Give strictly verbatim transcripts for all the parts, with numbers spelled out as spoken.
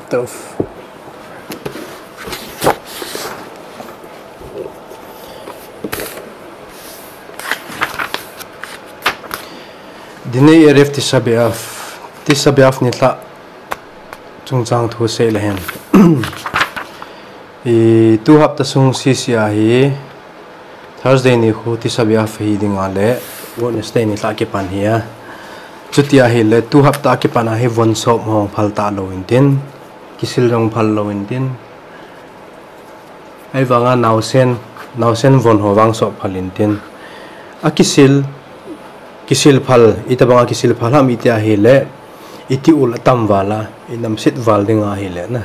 Tough. Dinei Erev Tisha B'Av. Tisha B'Av nilhah chungchang thu sei le hen. I, tu hapta sung sese a hi Thursday nikho Tisha B'Av hi ding a le Wednesday nilhah kipan hi a. Chuti ahile tu hapta kipan a hi von sop hung phal talou intin, kisil jong phal lou intin. Ahivanga naosen, naosen von ho vang sop phal intin. A kisil, kisil phal, itobang a kisil phal ham iti ahile, iti ul atam val a, inamset val ding ahile na.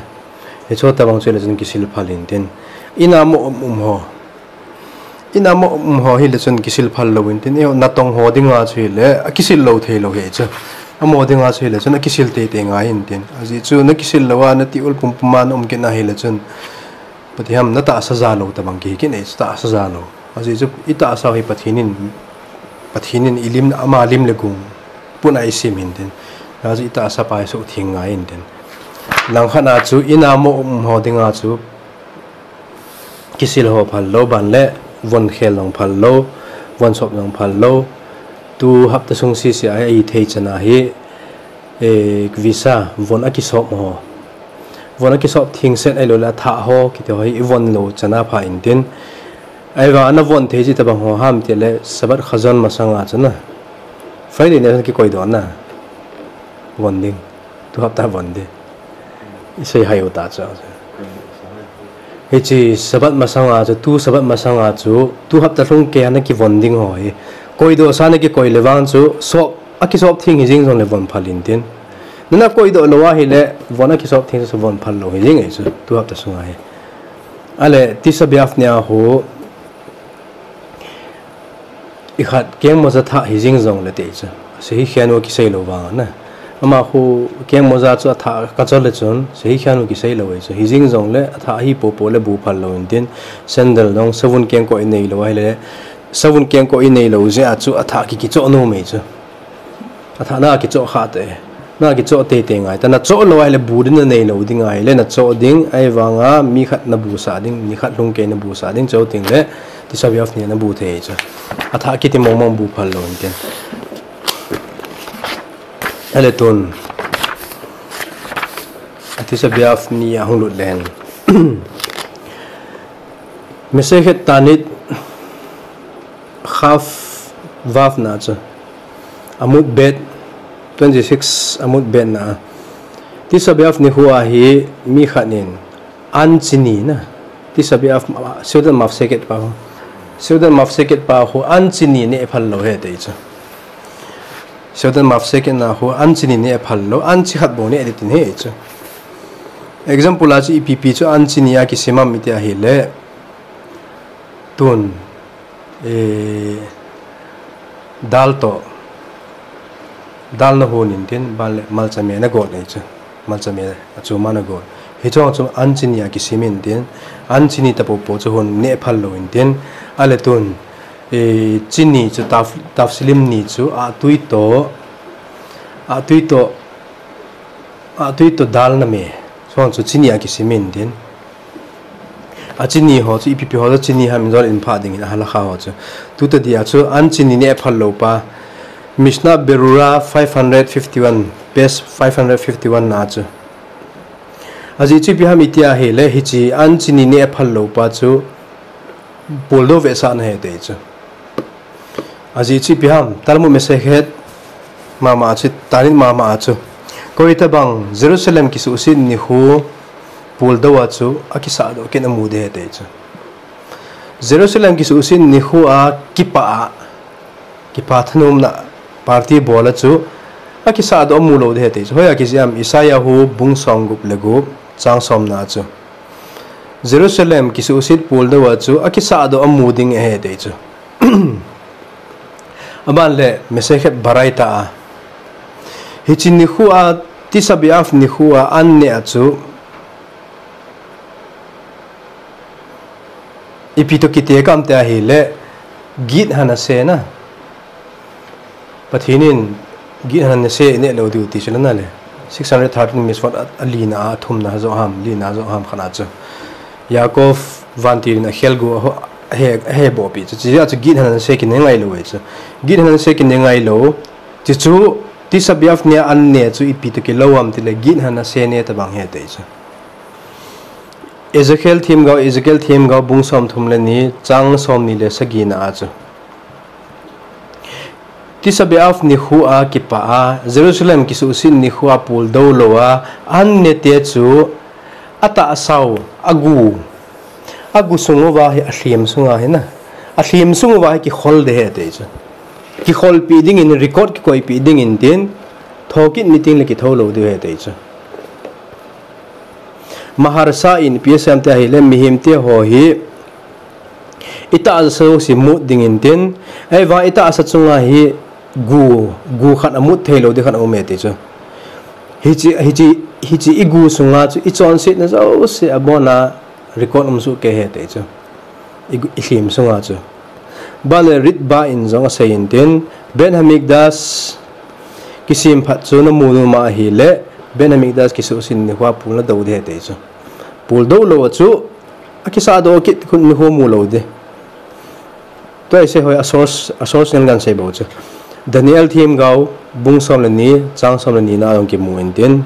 Hichu tobang chu le chun kisil phal intin. Ina mo um um ho. Ina mo um ho hile chun kisil phal lou intin. Eo natong ho ding a chu hile, a kisil lou thei lou hi chu. Amo ding a chu hile chun a kisil tei tei ngai intin. Ajeh chu na kisil lou a, nati ul pum pum a na um kit na hile chun. Patiham na tahsa ja lou tobang kihi kit nei chu tahsa ja lou. Ajeh chu i tahsa hi Pathen in, Pathen in i lim, ama lim le gong pun a i sem intin. Ajeh i tahsa pa i suhtheng ngai intin. Langkhat a chu ina mo um ho ding a chu kisil ho phal lou ban le von khel jong phal lou, von sop jong phal lou. Tu hapta sung sese a i thei chan a hi, e, visa, von a kisop ho. Von a kisop thengset ahilou le athah ho, kiti ho hi i von lou chan a pha intin. Ahivang a na von thei chu itobang ho ham tile Shabbat Chazon masang a chu na. Friday ni a kikoi doh na. Von ding. Tu hapta von ding. I sei hai u ta chu. Hiche Shabbat masang a chu, tu Shabbat masang a chu, tu hapta lhung kei a na kivon ding ho hi. Koi doh sa na kikoi le vang chu, sop, a kisop theng hi jing jong le von phal intin. Na na koi doh lou ahile, von a kisop theng chu von phal lou hi jing ahi chu, tu hapta sung a hi. Ale, Tisha B'Av ni a hu, ikhat keng moja thah hi jing jong le ti chu. Sehi khian u kisei lou vang na. Ama khu keng moja chu athah ka chol le chun, sehi khian u kisei lou e chu. Hi jing jong le athah hi popo le bu phal lou intin, sandal jong savun kengkoh i nei lou ahile, savun kengkoh i nei lou jeh a chu athah ki kichoh nom e chu. Athah na kichoh kha te. Na kichoh tei tei ngai. Ta na choh lou ahile bu ding na nei lou ding ahile na choh ding, ahivang a mi khat na bu sah ding, ni khat lhung kei na bu sah ding, choh ting le, Tisha B'Av ni a na bu thei chu. Athah kiti mong mong bu phal lou intin. Ale tun. A Tisha B'Av ni a hung lut le hen. Masechet Ta'anit Chaf Vav na chu. Amud Bet, twenty-six Amud Bet na. Tisha B'Av nikho a hi mi khat in an chini na. Tisha B'Av, Seudat Mafseket pa ho. Seudat Mafseket pa ho an chini neh phal lou ahi ti chu. Seudat Mafseket na ho an chini neh phal lou, an chi khat bou neh ding tin ahi chu. Example a chu ipi ipi chu an chini a kisim ham iti ahile. Tun, eh, dal toh, dal na hon intin, ban le malcha me na got nei chu. Malcha me a chu ma na got. Hichu chu an chini a kisim intin, an chini ta popo chu hon neh phal lou intin, ale tun, eh, chini chu taf-, tafsilim ni chu a tui toh, a tui toh, a tui toh dal na me. Chuang chu chini a kisim intin. A chini ho chu ipi ipi ho chu chini ham in jol in pha ding in a halakha ho chu. Tuta dia chu an chini neh phal lou pa. Mishnah Berurah five hundred fifty-one, page five hundred fifty-one na chu. Ajeh chu ipi ham iti ahile hiche an chini neh phal lou pa chu puldoh vetsahna ahi ti chu. Ajeh chu ipi ham, Talmud Masechet mama a chu, Ta'anit mama a chu. Koi tabang Jerusalem kisuhset nikho puldoh a chu akisahdoh kit amu ding ahi ti chu. Jerusalem kisuhset nikho a kipah a, kipah thanomna party bol a chu akisahdoh amu lou ding ahi ti chu. Hoiya kijih ham, Isaiah hu bung somgup le gup chang somna a chu. Jerusalem kisuhset puldoh a chu akisahdoh amu ding ahi ti chu. Aban le Masechet Baraita a. Hiche nikho a, Tisha B'Av nikho a an neh a chu ipi toh kitekah ham iti ahile, Gid Hanaseh na. Pathen in git hana nasei neh lou diu ti chu la na le. Six hundred thirteen mitzvot a, a lina a thumna jo ham, lina jo ham khat a chu. Yaakov vantil in a khel gu a ho, a he, a he boh pi chu. Chi a chu git hana nasei kine ngai lou e chu. Git hana nasei kine ngai lou. Chi chu Tisha B'Av nia an ne chu ipi tu kilou am ti le git hana nasei ne tabang he te chu. Ezekiel themgao, Ezekiel themgao bung som thum le ni, chang som ni le sagi na a chu. Tisha B'Av nikho a kipah a, Jerusalem kisuhset nikho a puldou lou a, an ne te chu, atahsa u, agu, agu sung uva hi, alhem sunga hi na, alhem sung uva hi kikhol de he te chu. Kikhol pi dingin, record kikoi pi dingin tin, thokit ni ting le kithou lou de he te chu. Maharsa in P S M te ahi le mihem te ho hi itahsa u si mut dingin tin, ei va itahsa chunga hi gu, gu khat a mut thei lou di khat a um e ti chu. Hichi, hichi, hichi i gu sunga chu i chonsetna jouse a bona record um su ke he ti chu. I, i lhem sunga chu. Bale Ritva in jong asei in tin, Beit Hamikdash kisem phat chu na mu nu ma ahi le, Beit Hamikdash kisuhset nikho a pul na dou de he ti chu. Pul dou lou a chu, a kisah doh kit khun nikho mu lou de. Tua i sei hoi a source, a source ngan ngan sei bou chu. Daniel themgao, bung som le ni, chang som le ni na jong kimu in tin.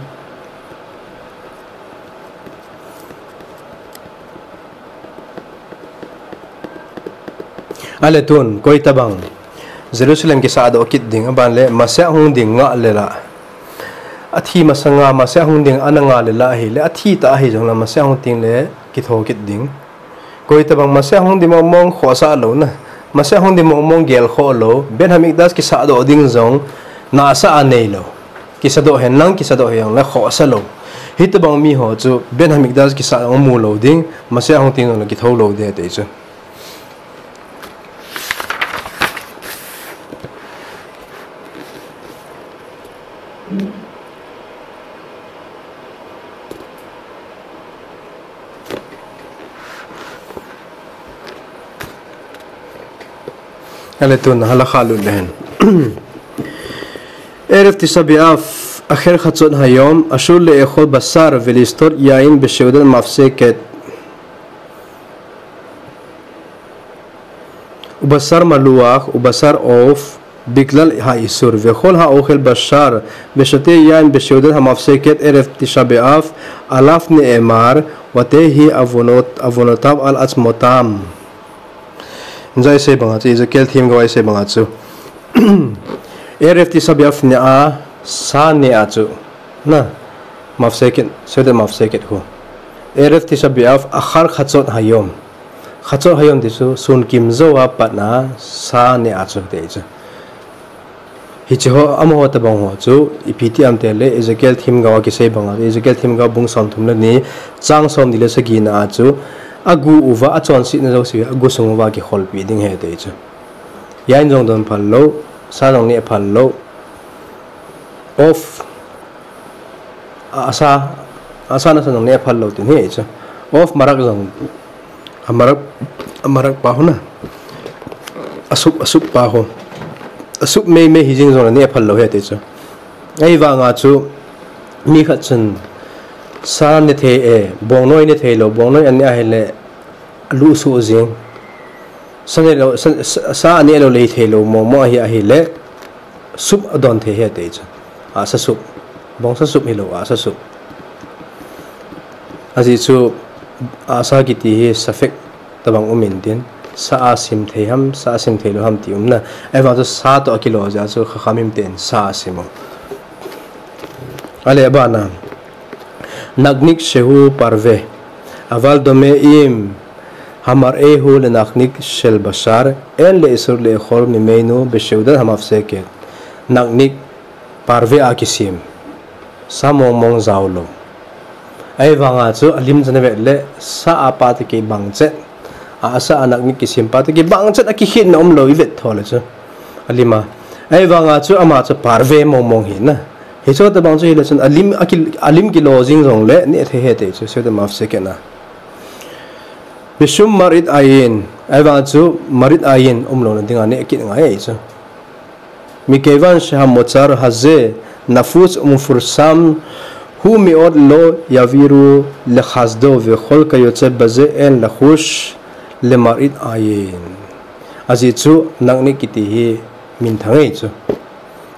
Ale tun, koi tabang. Jerusalem kisah doh kit ding, aban le, Messiah hung ding nga le la. Athi masanga, Messiah hung ding ana nga le la ahi le, athi ta ahi jong la, Messiah hung ting le, kithou kit ding. Koi tabang Messiah hung di mong mong khohsah lou na. Messiah hung di mong mong gel khoh lou. Beit Hamikdash kisah doh ding jong nasa a nei lou. Kisah doh hen lang, kisah doh hen lang khohsah lou. Hitabang mi ho chu Beit Hamikdash kisah jong mu lou ding. Messiah hung ting jong la kithou lou de te chu. Ale tun halakha lut le hen. ערב תשעה באב, אחר חצות היום, אסור לאכול בשר ולשתות יין בסעודת המפסקת. ובשר מלוח, ובשר עוף, בגלל האיסור, וכל האוכל בשר ושותה יין בסעודת המפסקת ערב תשעה באב, עליו נאמר, ותהי עוונות, עוונותיו על עצמותם. Jai sei banga chu, Ezekiel themgao a i sei banga chu. ערב תשעה באב nia, sa nia chu. Na, mafseket, seudet mafseket khu. ערב תשעה באב, אחר חצות היום. חצות היום ti chu, sun kim jou a pat na, sa nia chu te chu. Hichi ho, amaho tabang ho chu, ipi ti am ti le, Ezekiel themgao a kisei banga, Ezekiel themgao bung som thum le ni, chang som ni le sagi na a chu, agu uva, achonsetna jouse, agu sung uva kikhol pi ding he te chu. Yain jong don phal lou, sa jong ne phal lou. Of, a, asa, asa nasa jong ne phal lou tin he chu. Of marak jong, a marak, a marak pa ho na. A sup, a sup pa ho. A sup mei mei hi jing jong ne phal lou he te chu. Ahivanga chu, mi khat chun, sa ne thei e, bongnoi ne thei lou, bongnoi an ne ahi le, lu su jing. Sa ne lou, sa, sa, sa ne lou le thei lou, mong mong ahi, ahi le, sup adon thei he te chu. Asa sup. Bong sa sup hi lou, asa sup. Ajeh chu, asa kiti hi safek tabang um in tin. Sa asim thei ham, sa asim thei lou ham ti um na. Ahivang chu sa toh akilo jeh chu kha kha mim ten sa asim u. Ale abana. נקניק שהוא פרווה, אבל דומה אם המראה הוא לנקניק של בשר, אין לאסור לאכול ממנו בסעודת המפסקת. נקניק פרווה a kisem. Sa mong mong jao lou. Ahivanga chu alim chana vet le sa a pa te kibang chet. A, asa a naknik kisem pa te kibang chet a kikhenna um lou i vet tho le chu. Alim a. Ahivanga chu ama chu parve mong mong hi na. Hichu tabang chu hile chun alim, aki, alim kilo jing jong le ne thei he te chu, seudet mafseket na. משום מראית עין, ahivang chu מראית עין um louna dinga ne kit ngai chu. מכיוון שהמוצר הזה נפוץ ומפורסם, הוא מאוד לא יעבירו לחסדו, וכל כיוצא בזה אין לחוש למראית עין. Ajeh chu nakni kiti hi minthang e chu.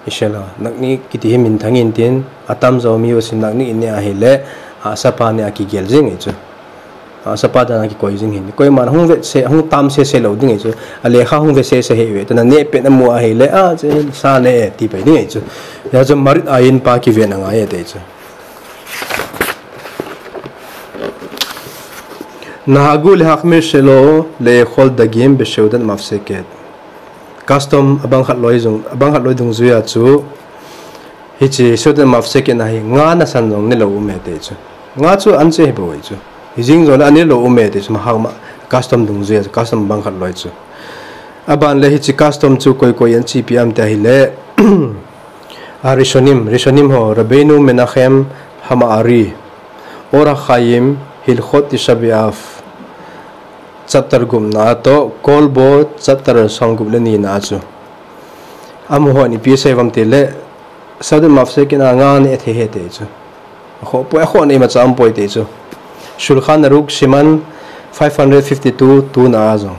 Isela, nakni kiti hi minthang in tin, atamjo mi usin nakni in ne ahile, asapa ne akigel jing e chu. Asapa dan akikoi jing hin. Koiman hung vetse, hung tam sese lou ding e chu. Alekha hung vetsese hih ve. Tuna neh pet amu ahile, a, che, sa ne e, ti pai ding e chu. Hijeh chun מראית עין pa kiven angai e ti chu. נהגו להחמיר שלא לאכול דגים בסעודת מפסקת. Custom abang khat loi jong, abang khat loi dungjuia chu, hiche סעודת מפסקת na hi nga nasan jong nelou um e ti chu. Nga chu anche hibou e chu. Hijing jongle anelou um e ti chu, mahang ma custom dungjuia chu, custom abang khat loi chu. Aban le hiche custom chu koi koi in chepi am ti ahile, הראשונים, ראשונים ho, רבינו מנחם המארי, אור החיים, הלכות תשעה באב, chapter gup na a toh, כל בו, chapter somgup le ni na a chu. Amaho in ipi asei uvam tile, סעודת מפסקת a nga neh thei ahi ti chu. Akhoh poi, akhoh na imacha aumpoi ti chu. שולחן ערוך סימן five hundred fifty-two, two na a jong.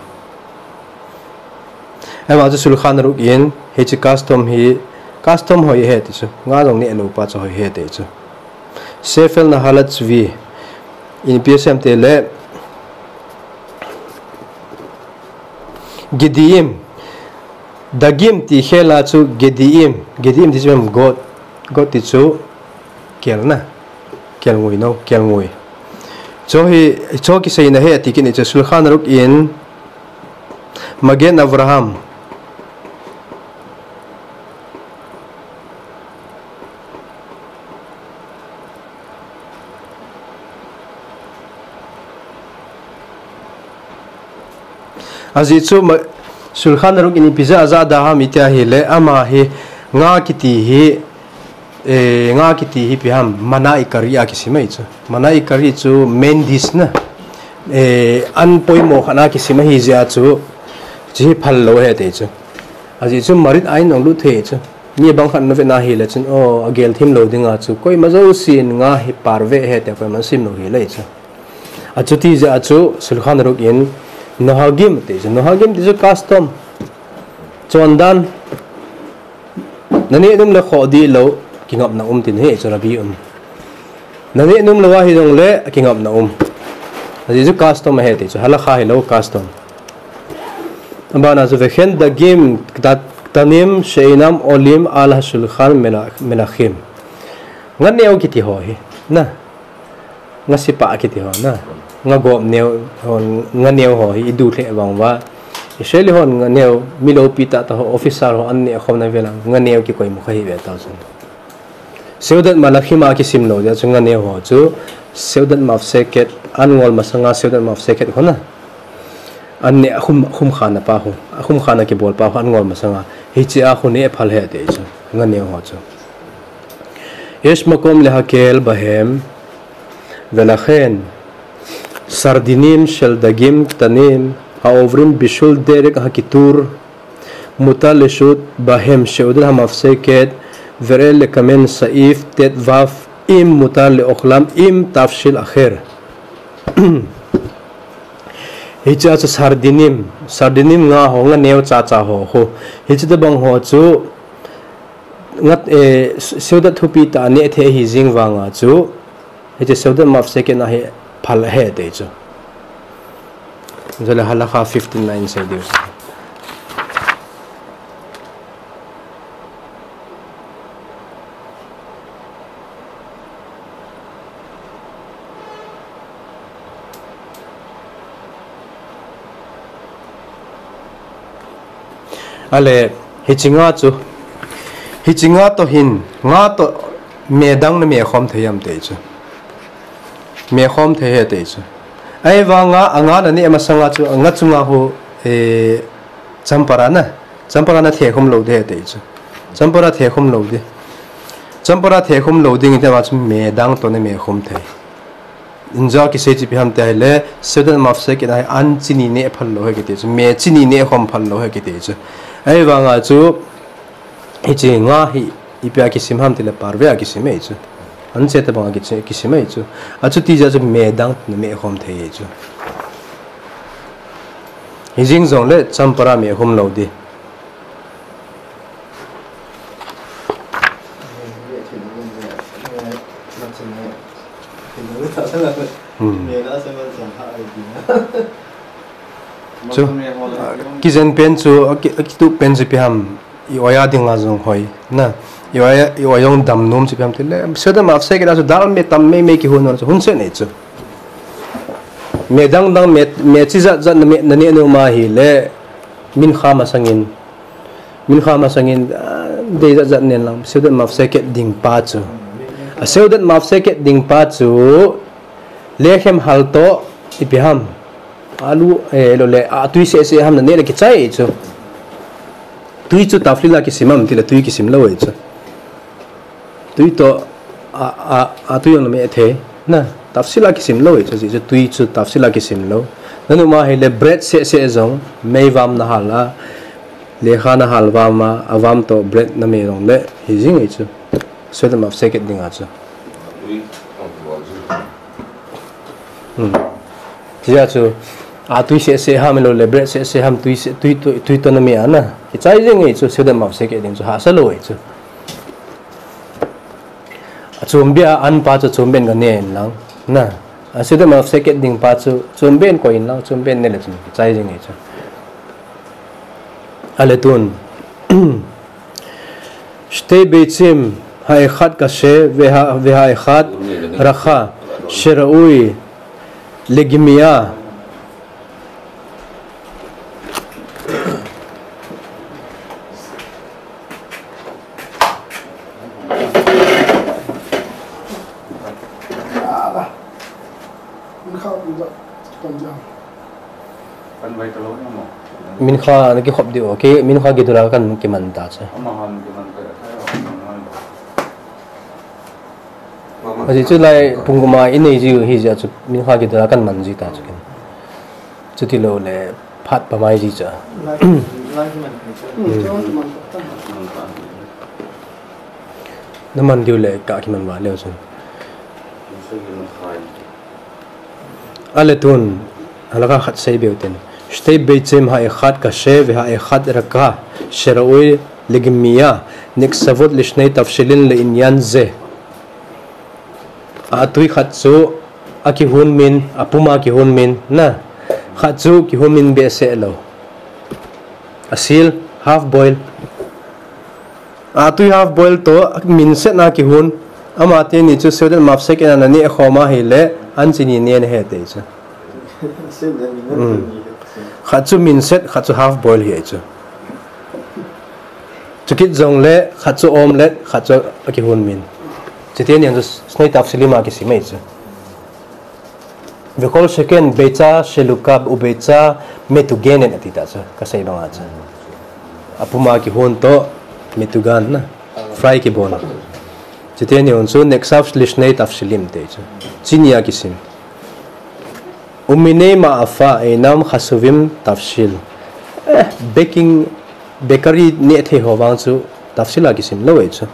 Ahivang chu שולחן ערוך in, hiche custom hi, custom hoi ahi ti chu. Nga jong neh lou pa chu hoi ahi ti chu. ספר נחלת צבי, in ipi asei em tile, גדיים, דגים ti khel a chu גדיים, גדיים ti chu goat, goat ti chu kel na, kelngoi no, kelngoi. Chu hi, chu kiseina ahi ati kit e chu, שולחן ערוך in, מגן אברהם. Ajeh chu ma, שולחן ערוך in ipi jeh a ajah da ham iti ahile, ama hi nga kiti hi, eh, nga kiti hi ipi ham, מנה עיקרית a kisim ahi chu. מנה עיקרית chu main dish na. Eh, an poimo khat a kisim ahi jeh a chu, hiche hi phal lou ahi ti chu. Ajeh chu מראית עין jong lut thei chu. Mi bang khat na ve na hile chun, o, agel thim lou ding a chu, koima jousen nga hi par ve ahi tia koiman sim lou hile chu. Achuti jeh a chu, שולחן ערוך in, נוהגים ti chu, נוהגים ti chu custom. Chondan. Naneh nom le khoh dih lou, kingapna um tin ahi chu, רביים. Naneh nom lou ahi jongle, kingapna um. Ajeh chu custom ahi ti chu, הלכה hilou custom. Abana chu וכן דגים קטנים שאינם עולים על השולחן מלכים. Nga neo kiti ho hi, na. Nga sipa kiti ho, na. Nga gop neo ho, nga neo ho hi iduh lheh vang uva. Israeli hon nga neo, mi loupi tah tah ho, officer ho an neh khom na vela, nga neo kikoi mu kha hi ve ta chun. סעודת מלכים a kisim lou jeh chu nga neo ho chu, סעודת מפסקת, an ngol masanga סעודת מפסקת ho na. An neh a khum, khum khana pa ho, a khum khana kibol pa ho an ngol masanga. Hiche a khu neh phal ahi ti chu, nga neo ho chu. יש מקום להקל בהם, ולכן סרדינים של דגים קטנים העוברים בישול דרך הכיתור, מותר לשהות בהם סעודת המפסקת, וראה לכמן סעיף טו, אם מותר לאוכלם עם תבשיל אחר. Hiche a chu סרדינים, סרדינים nga ho, nga neo cha cha ho khu. Hiche tobang ho chu, nga, eh, סעודה thupi tah a neh thei ahi jing vanga chu, hiche סעודת מפסקת na hi phal ahi ti chu. Jale הלכה fifteen na in sei diu. Ale, hiche nga chu, hiche nga toh hin, nga toh me dang na me khom thei am ti chu. Me khom thei ahi ti chu. Ahivanga, anga na neh masanga chu, nga chunga khu, eh, champara na. Champara na the khum lou ding ahi ti chu. Champara the khum lou ding. Champara the khum lou ding iti a chu me dang toh na me khum thei. Inja kisei chu ipi ham ti ahile, סעודת מפסקת a hi an chini neh phal lou ahi kiti chu. Me chini neh khom phal lou ahi kiti chu. Ahivanga chu, Hiche nga hi ipi a kisim ham tile parve a kisim ahi chu. Anche tabang a kiche-, kisim ahi chu. Achuti jeh a chu medang na me khom thei ahi chu. Hijing jongle champara me khom lou ding. Hmm. Chu, ah, kijen pen chu, aki-, akitup pen chu ipi ham, i-oi a dinga jong hoi, na, i-oi, i-oi jong dam nom chu ipi ham tile, Sodom Avsekedah chu dal me tam mei mei kihon chu, hunse nei chu. Me dang dang, me, me chi jat jat na me, na ne nom ahile, mincha masangin, mincha masangin, ah, dei jat jat nen lang, Seudat Mafseket ding pa chu. A Seudat Mafseket ding pa chu, lechem hal toh, ipi ham. Alu, eh, lole, a tui seh seh ham na ne le kichai chu. Tui chu taflil a kisim ham tile tui kisim lou ahi chu. Tui toh, a, a, a tui jong na me thei. Na, tafsil a kisim lou ahi chu, chu tui chu tafsil a kisim lou. Nanom ahile bread seh seh jong, mei vam na hal a, lekha na hal vam a, a vam toh bread na me jongle, hijing ahi chu. Sodom Mafseket dinga chu. Hmm. Tia chu, a tui seh seh ham lole, bread seh seh ham, tui seh, tui, tui, tui toh na me a na. Kichai jing ahi chu, Sodom Mafseket ding chu, hahsa lou ahi chu. A chombe a an pa chu chombe in ga ne in lang. Na. A Sodom Mafseket ding pa chu chombe in koi in lang, chombe in ne le chun kichai jing ahi chu. Ale tun. שתי ביצים, האחת קשה וה-, והאחת רכה, שראוי לגמיה. Mincha na kikhop diu, okay, mincha kidura kan kiman ta chu. Ajeh chu lai pung gup a inei jiu hijeh a chu mincha kidura kan man ji ta chu ken. Chuti lou le phat pamai ji chu. Na man diu le ka kiman va leu chun. Ale tun, halakha khat sei beu ten. שתי ביצים האחת קשה והאחת רכה שראוי לגמיה נקצבות לשני תבשילין לעניין זה. A tui khat chu a kihun min, a pum a kihun min, na, khat chu kihun min behseh lou. A sil, half boil. A tui half boil toh, a min set na kihun. Ama teni chu Seudat Mafseket a na ne khom ahile, an chini ne na he te chu. Hmm. Khat chu min set, khat chu half boil hi chu. Chukit jongle, khat chu omelette, khat chu a kihun min. Chuteni chu Shnei Tavshilim a kisim ahi chu. וכל שכן ביצה שלוקה וביצה מטוגנת ati ta chu, kasei banga chu. A pum a kihun toh metogen na, fry kibol. Chuteni chu נקצב לשני תבשילים ti chu. Chini a kisim. ומיני מאפה אינם חשובים תבשיל. Eh, baking, bakery neh thei ho vang chu tavshil a kisim lou ahi chu.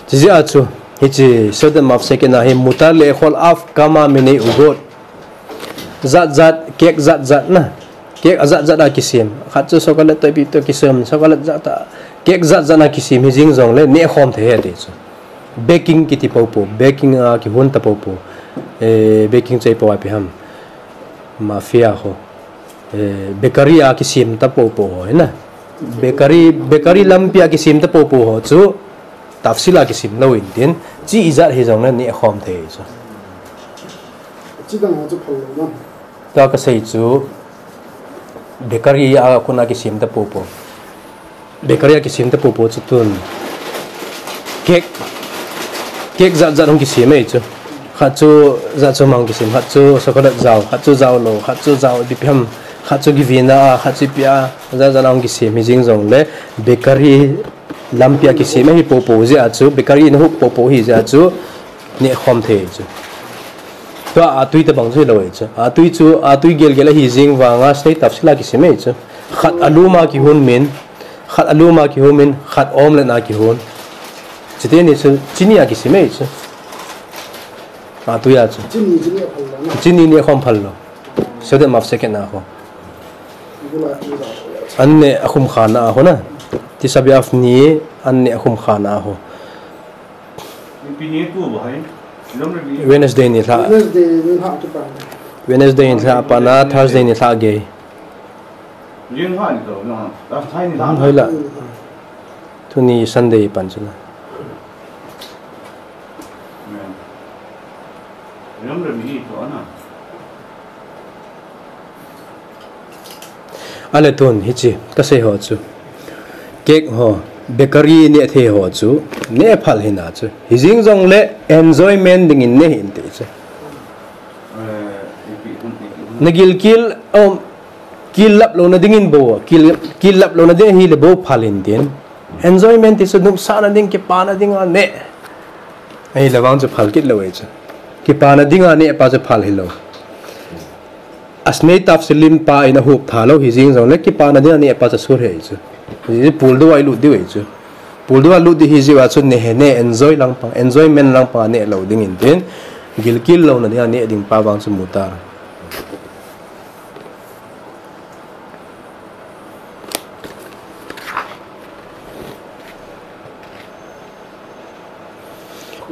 Chujeh a chu, hiche Seudat Mafseket a hi מותר לאכול אף כמה מיני עוגות. Jat jat, cake jat jat na. Cake a jat jat a kisim. Khat chu chocolate toh ipi toh kisim, chocolate jat a. Cake jat jat a kisim hi jing jongle neh khom thei ahi ti chu. Baking kiti popo, baking a kihun ta popo. Eh, baking chei po a ipi ham. Mafia ho. Eh, bakery a kisim ta popo ho, na. Bakery, bakery lampi a kisim ta popo ho chu tavshil a kisim lou in tin, chi ijat hi jongle neh khom thei chu. Chi dang ho chu phal lou na. Tua kasei chu bakery a kon a kisim ta popo. Bakery a kisim ta popo chu tun. Cake. Cake jat jat hung kisim ahi chu. Khat chu jat chu mang kisim, khat chu chocolate jao, khat chu jao lou, khat chu jao ipi ipi ham, khat chu givena a, khat chu ipi a, jat jat hung kisim hi jing jongle bakery lampi a kisim ahi popo jeh a chu, bakery in huk popo hi jeh a chu, neh khom thei chu. Tua atui tabang chu hilou ahi chu. Atui chu, atui gelgel ahi jing vanga Shnei Tafshil a kisim ahi chu. Khat alum a kihon min, khat alum a kihon min, khat omelette a kihon. Chuteni chu, chini a kisim ahi chu. Atui a chu. Chini, chini a phal lou na. Chini ni khom phal lou. Seudat mafseket na ho. Anne akhum khana ho na. Tisha B'Av ni anne akhum khana ho. Wednesday ni lha. Wednesday ni lha kipan. Wednesday ni lha pan a, Thursday ni lha gei. Hoila. Tuni Sunday pan chu la. Ale tun hiche kasei ho chu. Cake ho, bakery neh thei ho chu, neh phal hina chu. Hijing jongle enjoyment dingin neh hih in ti chu. Nagilkel, um, kil lap louna dingin bou, kil, kil lap louna ding ahile bou phal in tin. Enjoyment ti chu nopsahna ding, kipana dinga neh. Ahile vang chu phal kit lou ahi chu. Kipana dinga neh pa chu phal hilou. A Shnei Tafshilim pa in ahup tha lou hijing jongle kipana dinga neh pa chu asur ahi chu. Hijeh chun puldou a ilut diu ahi chu. Puldou a lut ding hijeh a chu neh hi neh enjoy lang pang, enjoyment lang pang a neh lou dingin tin. Gilkel louna dinga neh ding pa vang chu mutar.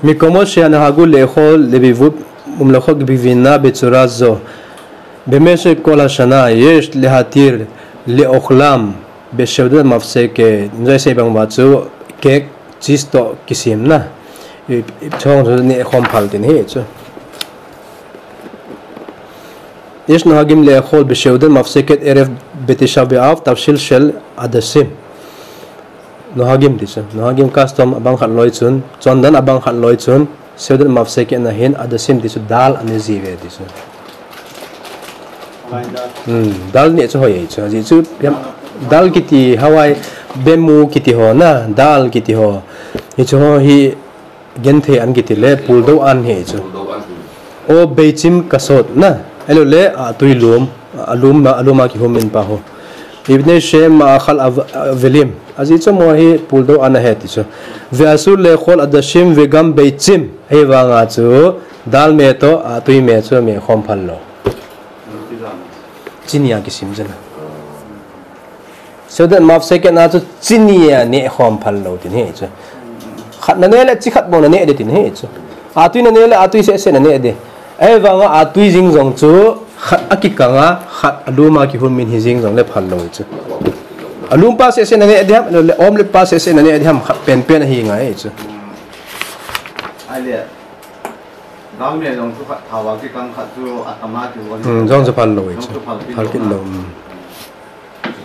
מקומות שהנהגו לאכול לביבות מומלחות בגבינה בצורה זו במשך כל השנה, יש להתיר לאוכלם בסעודת מפסקת, tua isei bang uva chu cake, cheese toh kisem na. I, i, chong chu neh khom phal tin ahi chu. יש נוהגים לאכול בסעודת מפסקת ערב בתשעה באב תבשיל של עדשים. Nohagim ti chu. Nohagim custom abang khat loi chun, chondan abang khat loi chun, seudat mafseket na hin adasim ti chu dal aneh jiuve ti chu. Hmm, dal neh chu hoi ahi chu. Ajeh chu, dal kiti, hawai, bemu kiti ho na, dal kiti ho. Hichu ho hi, genthei an kiti le, puldou an ahi chu. O beichim kasot na, ahilou le, atui lum, alum, alum a kihum in pa ho. Mipnei shehem ma'achal avelim. Ajeh chu amaho hi puldou an ahi ti chu. Ve'asur le'echol adashim ve'gam beichim. Ahivanga chu, dal me toh, atui me chu, me khom phal lou. Chini a kisim jeh a. Seudat mafseket na chu chini a neh khom phal lou tin ahi chu. Khat naneh le chi khat bou naneh ding tin ahi chu. Atui naneh le atui seh seh naneh ding. Ahivanga atui jing jong chu khat akikang a, khat alum a kihum in hijing jongle phal lou chu. Alum pa seh seh naneh ding ham, le om le pa seh seh naneh ding ham, khat penpen ahi ngai chu. Ahile, dal me jong chu khat thao a kikang khat chu atama kihon. Hmm, jong chu phal lou chu. Jong chu phal kit lou. Hmm.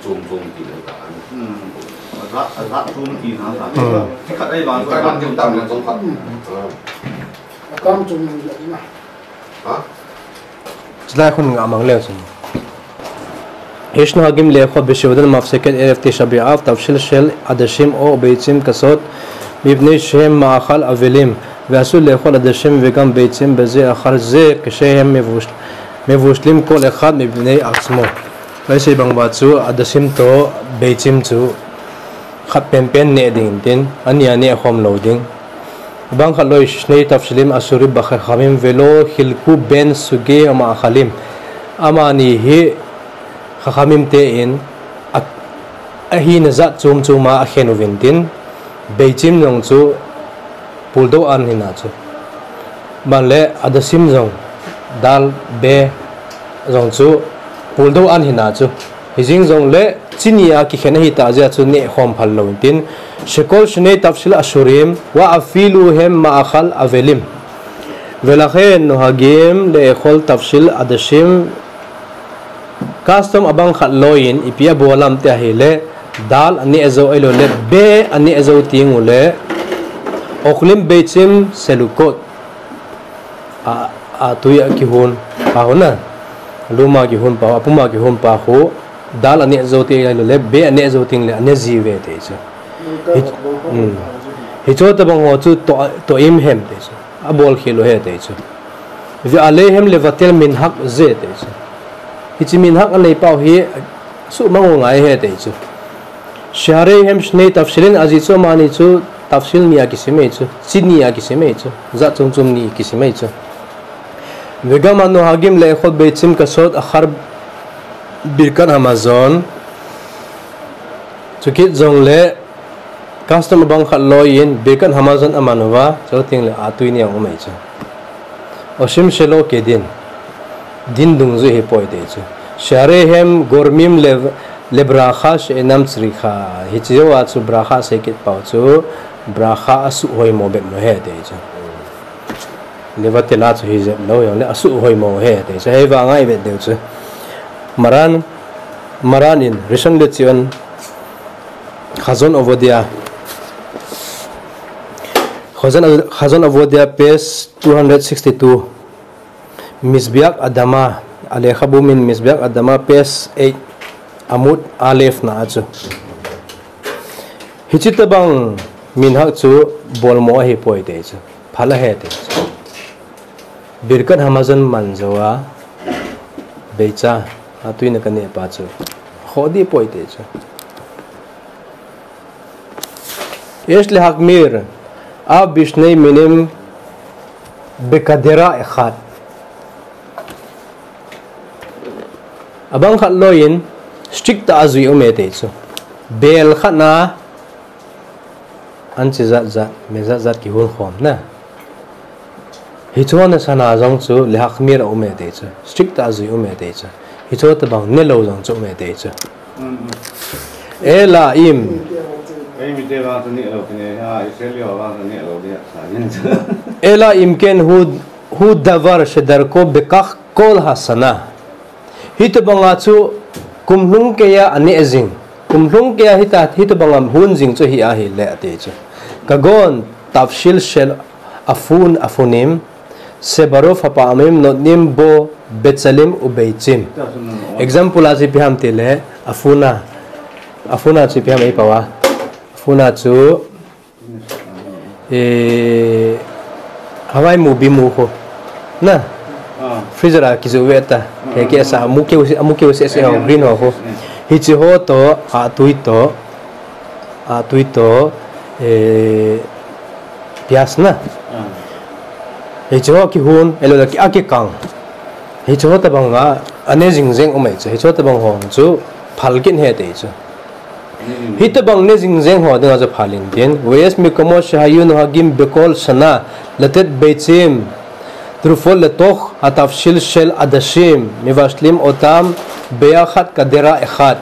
Chom chom ti le ta. Hmm. Aja, aja chom ti na ta. Hmm. Ti khat ai ba chu aja chom tam le chom khat. Hmm. Akam chom le na. Ha? Chulai khun nga mang leu chun. Yesh nohagim le'echol beseudat mafseket erev tisha b'av tavshil shel adashim o beichim kasot mipnei shehem ma'achal avelim, ve'asur le'echol adashim ve'gam beichim beze achar ze kshehem mevush-, mevushlim kol echad mipnei atzmo. Tua isei bang uva chu adasim toh beichim chu khat penpen neh ding in tin, ani a neh khom lou ding. Abang khat loi shnei tavshilim ashurim bechachamim ve'lo chilku ben suge ma'achalim. Amani hi chachamim te in a, ahina jat chom chom a akhen uvin tin, beichim jong chu puldou an hina chu. Ban le adasim jong dal be jong chu puldou an hina chu. Hijing jongle chini a kikhen ahitah jeh a chu neh khom phal lou in tin. Shekol shnei tavshil ashurim ve'afilu hem ma'achal avelim. Ve'lachen nohagim le'echol tavshil adashim. Custom abang khat loi in ipi abol ham ti ahile dal aneh jou ahilou le be aneh jou teng ule ochlim beichim selukot. A, atui a kihon pa ho na. Alum a kihon pa ho, apum a kihon pa ho. Dal aneh jou teng le, be aneh jou teng le, aneh jiuve ti chu. Hi, hmm. Hichu tabang ho chu toh, toh im hem ti chu. Abol khel u ahi ti chu. Ve'alehem levatel minhag ze ti chu. Hiche minhag anei pau hi suhmang u ngai ahi ti chu. She'arehem shnei tafshilin ajeh chu amani chu tafshil ni a kisim ahi chu. Chi ni a kisim ahi chu. Jat chom chom ni kisim ahi chu. Vegam hanohagim le'echol beitzim kasod achar birkat hamazon. Chukit jongle custom abang khat loiyin birkat hamazon aman uva, chuteng le atui ni a um ahi chu. Osim shelo kedin. Din dungjui ahipoi ti chu. She'arehem gormim le, lebracha she'enam tzricha. Hiche jou a chu bracha asei kit pau chu bracha asuh hoimo bep mo ahi ti chu. Levatel a chu hijep lou jongle asuh hoimo ahi ti chu. Hei vang a ivet diu chu. Maran, Maran in, Rishon LeZion, Chazon Ovadia. Chazon, Chazon Ovadia, page two hundred sixty-two. Mizbeach Adama, Alekha Bum in Mizbeach Adama, page eight, Amud Aleph na a chu. Hiche tobang minhag chu bolmo ahipoi ti chu. Phal ahi ti chu. Birkat hamazon man jou a, beicha, atui na kaneh pa chu. Khoh dih poi ti chu. Yesh lehachmir af bishnei minim bekadera echad. Abang khat loiyin strict tah a jui um e ti chu. Bel khat na anche jat jat, me jat jat kihon khom na. Hiche ho nasana jong chu lehachmir a um e ti chu. Strict tah a jui um e ti chu. Hiche ho tobang nelou jong chu um e ti chu. Ela im. Ela im ken hu, hu davar shedarko bekach kol hashana. Hitobang a chu kum lhung keiya aneh jing. Kum lhung keiya hita, hitobang a hon jing chu hi ahile ati chu. Kagon tafshil shel afun afunim. Shebarov hapa'amim notnim bo betzalim ubeitzim. Example a chu ipi ham tile, afuna. Afuna chu ipi ham eipao a. Afuna chu, eh, hawai mu bi mu ho. Na? Freezer a kijoh ve ta. He ke sa, amu keu, amu keu sese ho, green ho ho. Hiche ho to, atui to. Atui to, eh, pias na. Hiche ho kihon, ahilou le ki, akikang. Hiche ho tobang a, ane jing jeng um ahi chu. Hiche ho tobang ho chu phal kit ahi ti chu. Hitobang ne jing jeng ho dinga chu phal in tin. Veyesh mekomot shehayu nohagim bekol shana letet beitzim trufot letoch hatafshil shel adashim mevashlim otam be'achad kadera echad.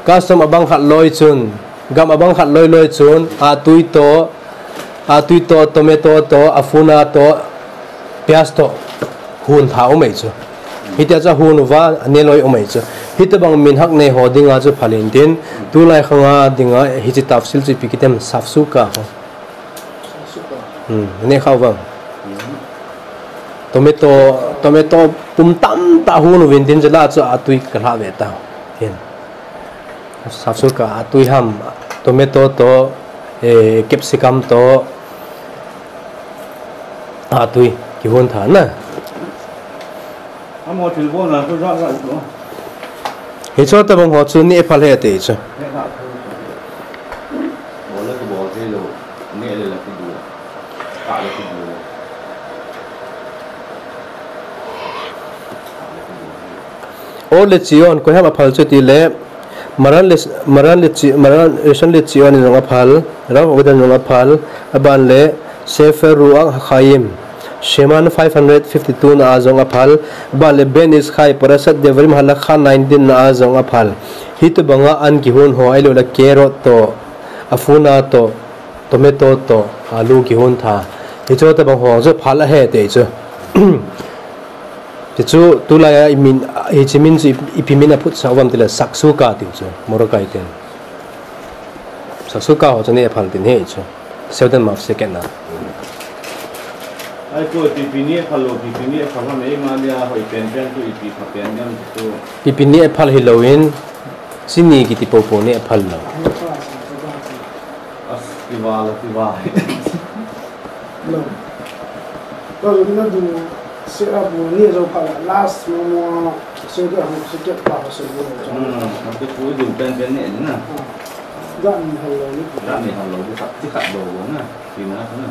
Custom abang khat loi chun, gam abang khat loi loi chun, atui to, atui to, tomato to, afuna to, pias to, hon tha um ahi chu. Hitia chu ahon uva, ane loi um ahi chu. Hitobang minhag nei ho dinga chu phal in tin, tulai khang a dinga hiche tafshil chu ipi kiti em, safsuka ho. Hmm, ne kha uvem. Tomato, tomato pum tamtah hon uvin tin chule chu atui kalha ve ta. Hin. Safsuka atui ham, tomato to, eh, capsicum to, atui, kihon tha na. Amaho thilbol na chu jat jat chu. Hiche ho tobang ho chu neh phal ahi ti chu. Bol le kibol thei lou, neh le la kibu. Kah le kibu. Or LeZion, koi ham aphal chu tile, Maran le, Maran le chi, Maran, Rishon LeZion in jong aphal, Rav Ovadia in jong aphal, aban le Sefer Ruach HaChaim, Sheman five hundred fifty-two na a jong aphal, aban le Ben Ish Chai, Parashat Devarim Halakha nineteen na a jong aphal. Hitobang a an kihon ho ahilou le carrot to, afuna to, tomato to, alu kihon tha. Hiche ho tobang ho chu phal ahi ti chu. Ti chu tulai a imin, hiche min chu ipi min aphutsah uvem tile safsuka ti chu, Morokai ten. Safsuka ho chu neh phal tin ahi chu. Seven maf second na. Ai ko ipi ipi neh phal lou, ipi ipi neh phal ham, eima dia hoi pen pen chu ipi pha pen ham chu. Ipi ipi neh phal hilou in, chini kiti popo neh phal lou. As, kiva la, kiva. Lou. Ko na du. Sera bu ni zo pha la last mo mo sera hung sera pa ho sera bu zo. Hmm, ma ke pu du pen pen ne ni na. Ja ni hal lo ni. Ja ni hal lo ni khat ti khat lo lo na. Ti na na.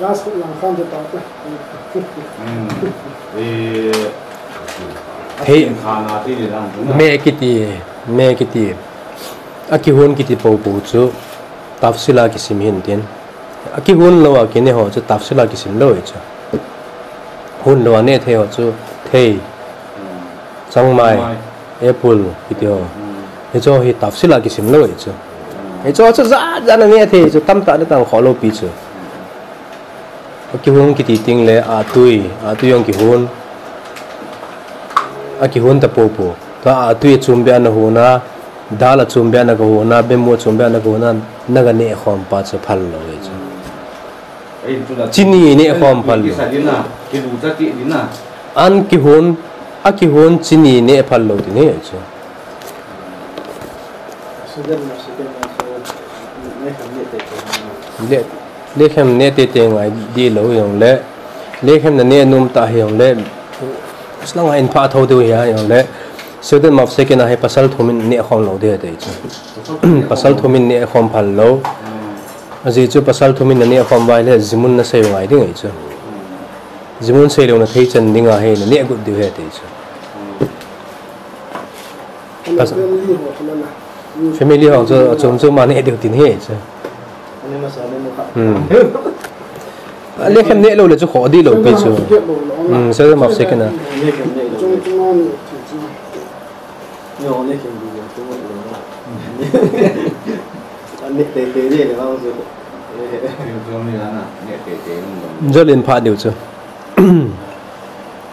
Last ko lang khan je ta ta. Hmm. Eh. Hei. Kha na ti ni lang na. Me kiti, me kiti. Akihun kiti po po chu tafsila kisim hin tin. Akihun lou a kine ho chu tafsila kisim lou hi chu. Hun lou a ne thei ho chu thei, changmai, apple kiti ho. Hicho hi tafsila kisim lou hi chu. Hicho chu ja ja na ne thei chu tamtah na tang kho lou pi chu. Akihun kiti ting le atui, atui jong kihun. Akihun ta po po. Tua atui a chum bia na huna, dal a chum bia na ka huna, bemu a chum bia na ka huna, na ka ne khom pa chu phal lou hi chu. Chini ne khom phal lou. An kihun, akihun chini ne phal lou ti ni chu. Le, lekhem ne tete ngai di lou jong le, lekhem na ne nom ta hi jong le, slang a in pha tho deu hi a jong le, Seudat Mafseh kina hi pasal thum in ne khom lou de te chu. Pasal thum in ne khom phal lou. Aji chu pasal thum in na ne khom vai le, zimun na sei ngai ding ai chu. Zimun sei lou na thei chan ding a hi na ne gut deu he te chu. Family ho chu achom chom a ne deu tin hi chu. Hmm. Lekhem ne lou le chu kho di lou pi chu. Hmm, Seudat Mafseh kina. Jol in pha deu chu.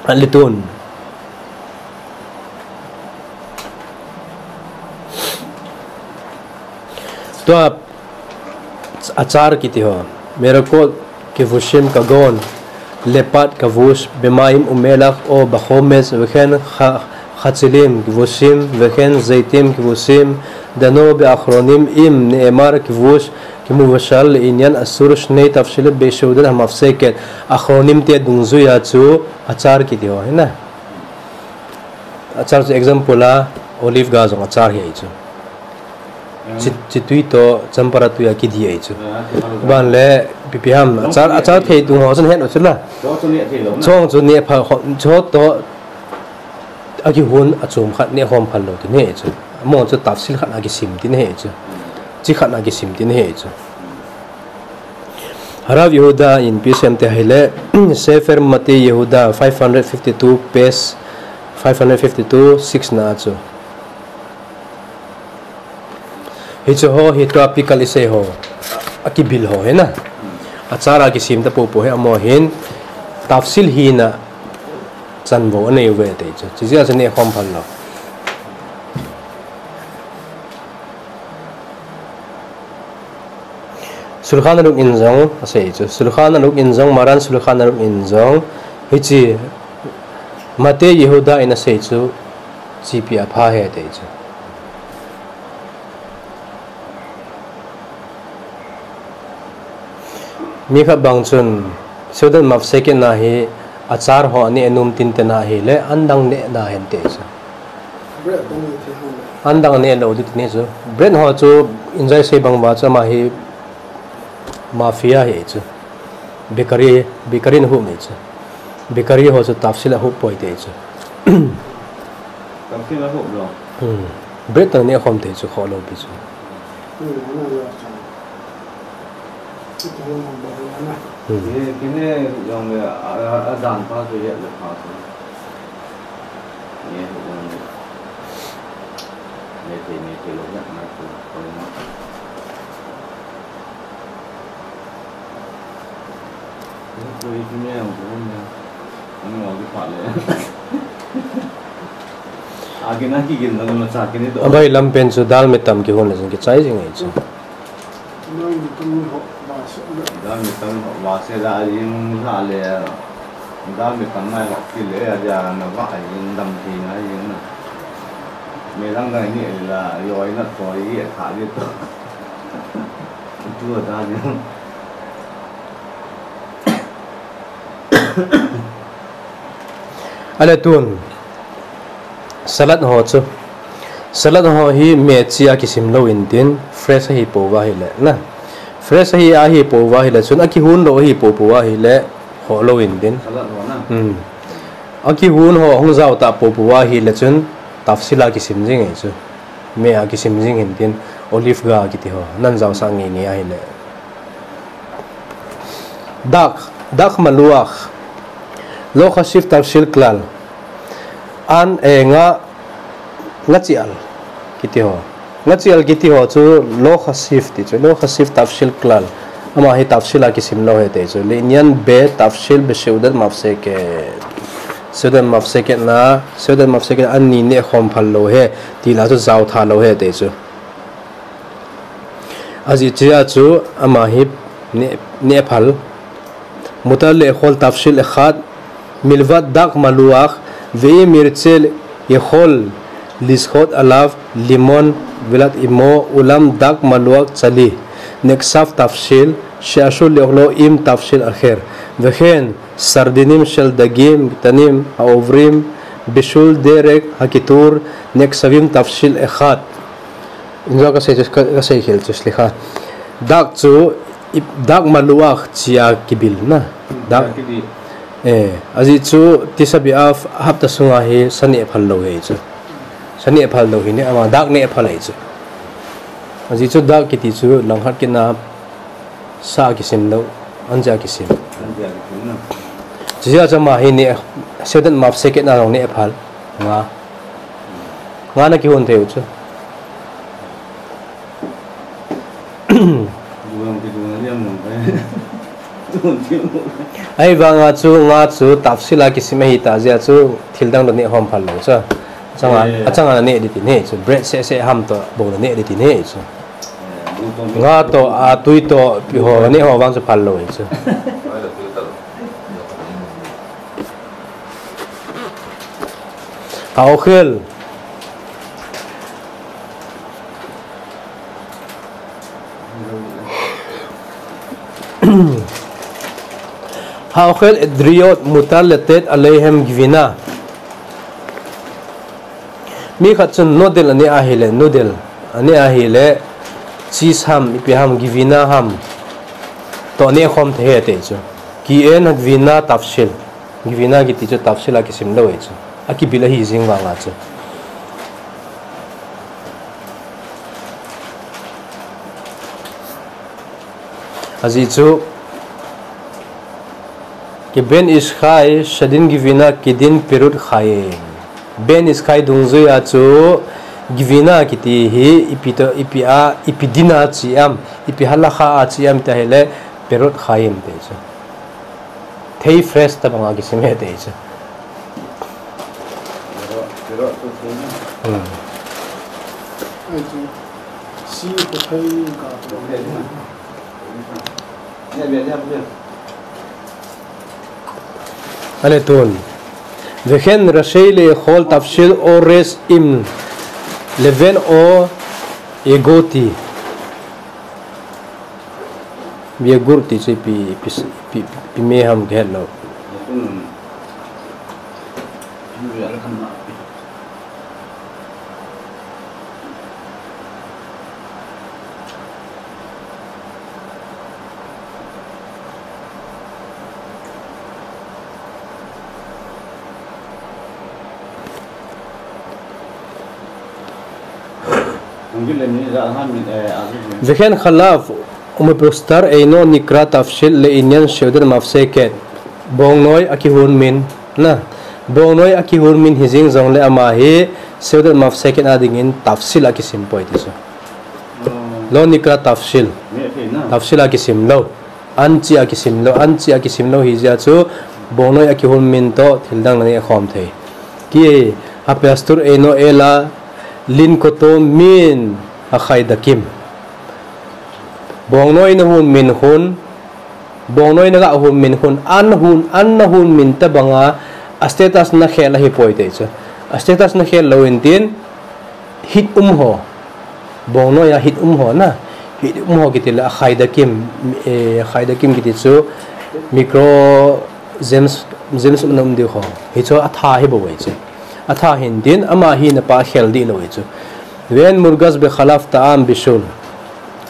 Alitun. Tua achar kiti ho. Merakot, kivushim, kagon, lepat, kavush, bemaim, umelach, o, bachomes, וכן חצילים, כבושים, וכן זיתים, כבושים, דנו באחרונים, אם נאמר כבוש, כמבושל, לענין אסור שני תבשילים בסעודת המפסקת. אחרונים te dungjuia chu achar kiti ho hi na. Achar chu example a, olive ga jong achar hi ahi chu. Chi, chitui to champara tui a kidi ahi chu. Ban le, ipi ipi ham, achar, achar thei tung ho chun het u chu la. Chong chu ne pha, cho to, akihun achom khat ne khom phal lou ti ni ahi chu. Among chu tafsil khat a kisim ti ni ahi chu. Chi khat a kisim ti ni ahi chu. Harav Yehuda in ipi asei em ti ahile, Sefer Matei Yehuda five hundred fifty-two, page five hundred fifty-two, six na chu. Hichu ho hi tua pickle isei ho, akibil ho hi na. Achar a kisim ta po po hi amaho hin, tafsil hina chanvo anei uve ti chu. Chijeh a chu ne khom phal lou. Shulchan Aruch in jong asei chu. Shulchan Aruch in jong, Maran Shulchan Aruch in jong, hiche Matei Yehuda in asei chu, chipi apha ahi ti chu. Mi khat bang chun, Seudat Mafseh kina hi, achar ho ne nom tin te na ahile, an dang ne na hen ti chu. An dang ne lou di ti ni chu. Bread ho chu, in jai sei bang uva chu ama hi mafia ahi chu. Bakery, bakery in ahup ni chu. Bakery ho chu tafsil ahup poi ti chu. Tafsil ahup lou. Hmm. Bread tang ne khom ti chu kho lou pi chu. Hmm. Kine, kine jong le, a, a, ajan pa chu yet le pa chu. Abailam pen chu dal mi tam kihon le jong kichai jing ahi chu. Dal mi tam ho vase da jing ha le. Dal mi tam nai ho ki le a ja na va jing dam ti na jing na. Me lang dang ni la yoi na to yi tha ni to. Tu da ni. Ale tun, salad ho chu. Salad ho hi me chi a kisim lou intin, fresh ahi pouva ahile, na. Fresh ahi, ahi pouva ahile chun, akihun lou ahi pou pouva ahile, ho lou intin. Salad ho na. Hmm. Akihun ho hung jao ta pou pouva ahile chun, tafsil a kisim jing ahi chu. Me a kisim jing intin, olive ga kiti ho. Nan jao sa nge nge ahile. Dak, dak maluach. Lo chashiv tafsil klal. An, eh, nga, nga chial kiti ho. Nga chial kiti ho chu lo chashiv ti chu. Lo chashiv tafsil klal. Ama hi tafsil a kisim lou ahi ti chu. Le'inyan be tafsil be seudat mafseket. Seudat mafseket na, seudat mafseket ani neh khom phal lou ahi. Ti la chu jao tha lou ahi ti chu. Ajeh chu, ama hi neh, neh phal. Mutar le'echol tafsil echad, milvat dak maluach, ve'im yirtse yechol lishchot alav limon velat imo, ulam dak maluach tsali, nechashav tafsil, she'asur le'ochlo im tafsil acher, vechen, sardinim shel dagim ktanim ha'overim bishul derek hakitur, nechashavim tafsil echad. Injo kasei chu, ka, kasei khel chu slikha. Dak chu, i, dak maluach chia kibil na. Dak. Chia kibil. Eh, ajeh chu Tisha B'Av hapta sunga hi sa neh phal lou ahi chu. Sa neh phal lou hi neh, ama dak neh phal ahi chu. Ajeh chu dak kiti chu langkhat kit na sa kisim lou, an chia kisim. An chia kisim na. Chia chu ama hi neh, seudat mafseket na jong neh phal. Nga. Nga na kihon thei u chu. Duang kidung liam lang pai. Ahivanga chu nga chu tafsil a kisim ahi ta jeh chu thil dang le neh khom phal lou chu. Achanga, eh, achanga na neh ding ti ahi chu. Bread seh seh ham toh bou na neh ding ti ahi chu. Eh, nga toh, a tui toh, pi ho neh ho vang chu phal lou ahi chu. Ha'ochel. Ha'ochel edriyot mutar letet aleihem gvina. Mi khat chun noodle aneh ahile, noodle aneh ahile, cheese ham, ipi ham, gvina ham toh neh khom thei ahi ti chu. Ki en gvina tafsil. Gvina kiti chu tafsil a kisim lou ahi chu. Akibil ahi jing vanga chu. Ajeh chu, ki ben ish chai, shadin gvina, kedin perut chai. Ben ish chai dungjui a chu gvina kiti hi ipi toh, ipi a, ipi din a chi am, ipi halacha a chi am ti ahile perut chai ti chu. Thei fresh tabang a kisim ahi ti chu. Perut, perut chu thei na. Hmm. Ahi chu. Si ko thei ka. Ale tun. Vechen rashei le'echol tafsil ores im leven o yegoti. Yegurt ti chu ipi, ipi, ipi, ipi me ham kahet lou. Vechen chalav umepustar eino nikra tafsil le'inyan seudat mafseket. Bongnoi akihun min, na. Bongnoi akihun min hijing jongle ama hi seudat mafseket a dingin tafsil a kisim poi ti chu. Lo nikra tafsil. Tafsil a kisim lou. An chi a kisim lou, an chi a kisim lou hijeh a chu, bongnoi akihun min toh, thil dang le neh khom thei. Ki, hapastur eino ela, lin koto min, achai dakim. Bongnoi na hun min hun, bongnoi na ga hun min hun, an hun, an na hun min tabanga, a status na khel ahi poi ti chu. A status na khel lou intin, hit um ho. Bongnoi a hit um ho na. Hit um ho kiti le achai dakim, eh, achai dakim kiti chu micro gems Jerusalem a um diu ho. Hichu atha hi bou ahi chu. Atha hin din ama hina pa khel dih lou ahi chu. Ve'en murgas bechalav ta'am bishul.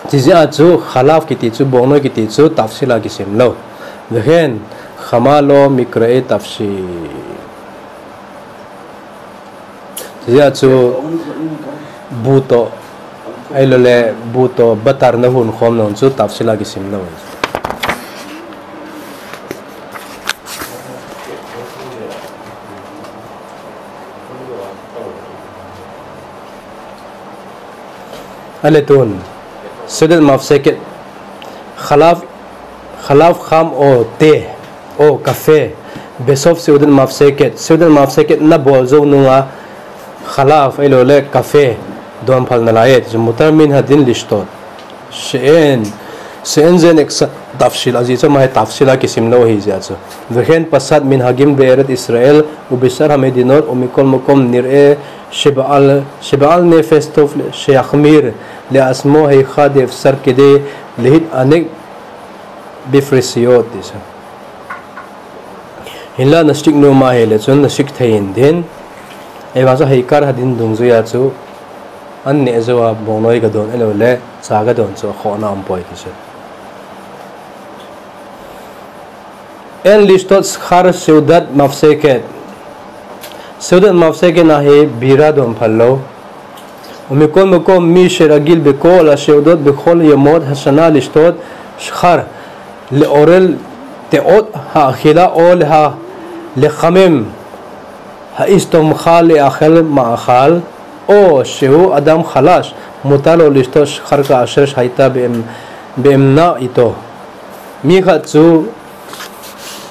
Chijeh a chu chalav kiti chu, bongnoi kiti chu tafsil a kisim lou. Ve'en chama lo mikra'e tafsil. Chijeh a chu bu toh, ahilouleh bu toh batar na hun khom nau chu tafsil a kisim lou. Ale tun, seudat mafseket, chalav, chalav cham o teh, o kafe, besov seudat mafseket, seudat mafseket na bol jou nunga, chalav, ahilouleh kafe, don phal nalai e, mutar min hadin lishtot. She'en, she'en ze ne'ksa tafsil, ajeh chu ama hi tafsil a kisim lou ahi jeh a chu. Ve'en pshat minhagim be'eret Israel, ubeshe'er hamedinot, umikol makom nir'e, sheba'al, sheba'al nefesh tov she'yachmir le'atsmo hecha de'efsar kedei le'it'anek befreshiyot, ti sa. Hinla nasik nom ahile chun nasik thei in din. Ahivang chu heikar hadin dungjui a chu an neh jou a bongnoi gadon ahilouleh cha gadon chu akhohna umpoi ti chu. En lishtot shechar seudat mafseket. Seudat mafseket na hi bira don phal lou. Umikol makom mi sheragil bekol ashe'udot bechol yomot hashana lishtot shechar le'orel te'ot ha'achila o leha lechamem ha'istom cha le'achel ma'achal o she'u adam chalash mutar lo lishtot shechar ka'asher shahita be'em, be'emna ito. Mi khat chu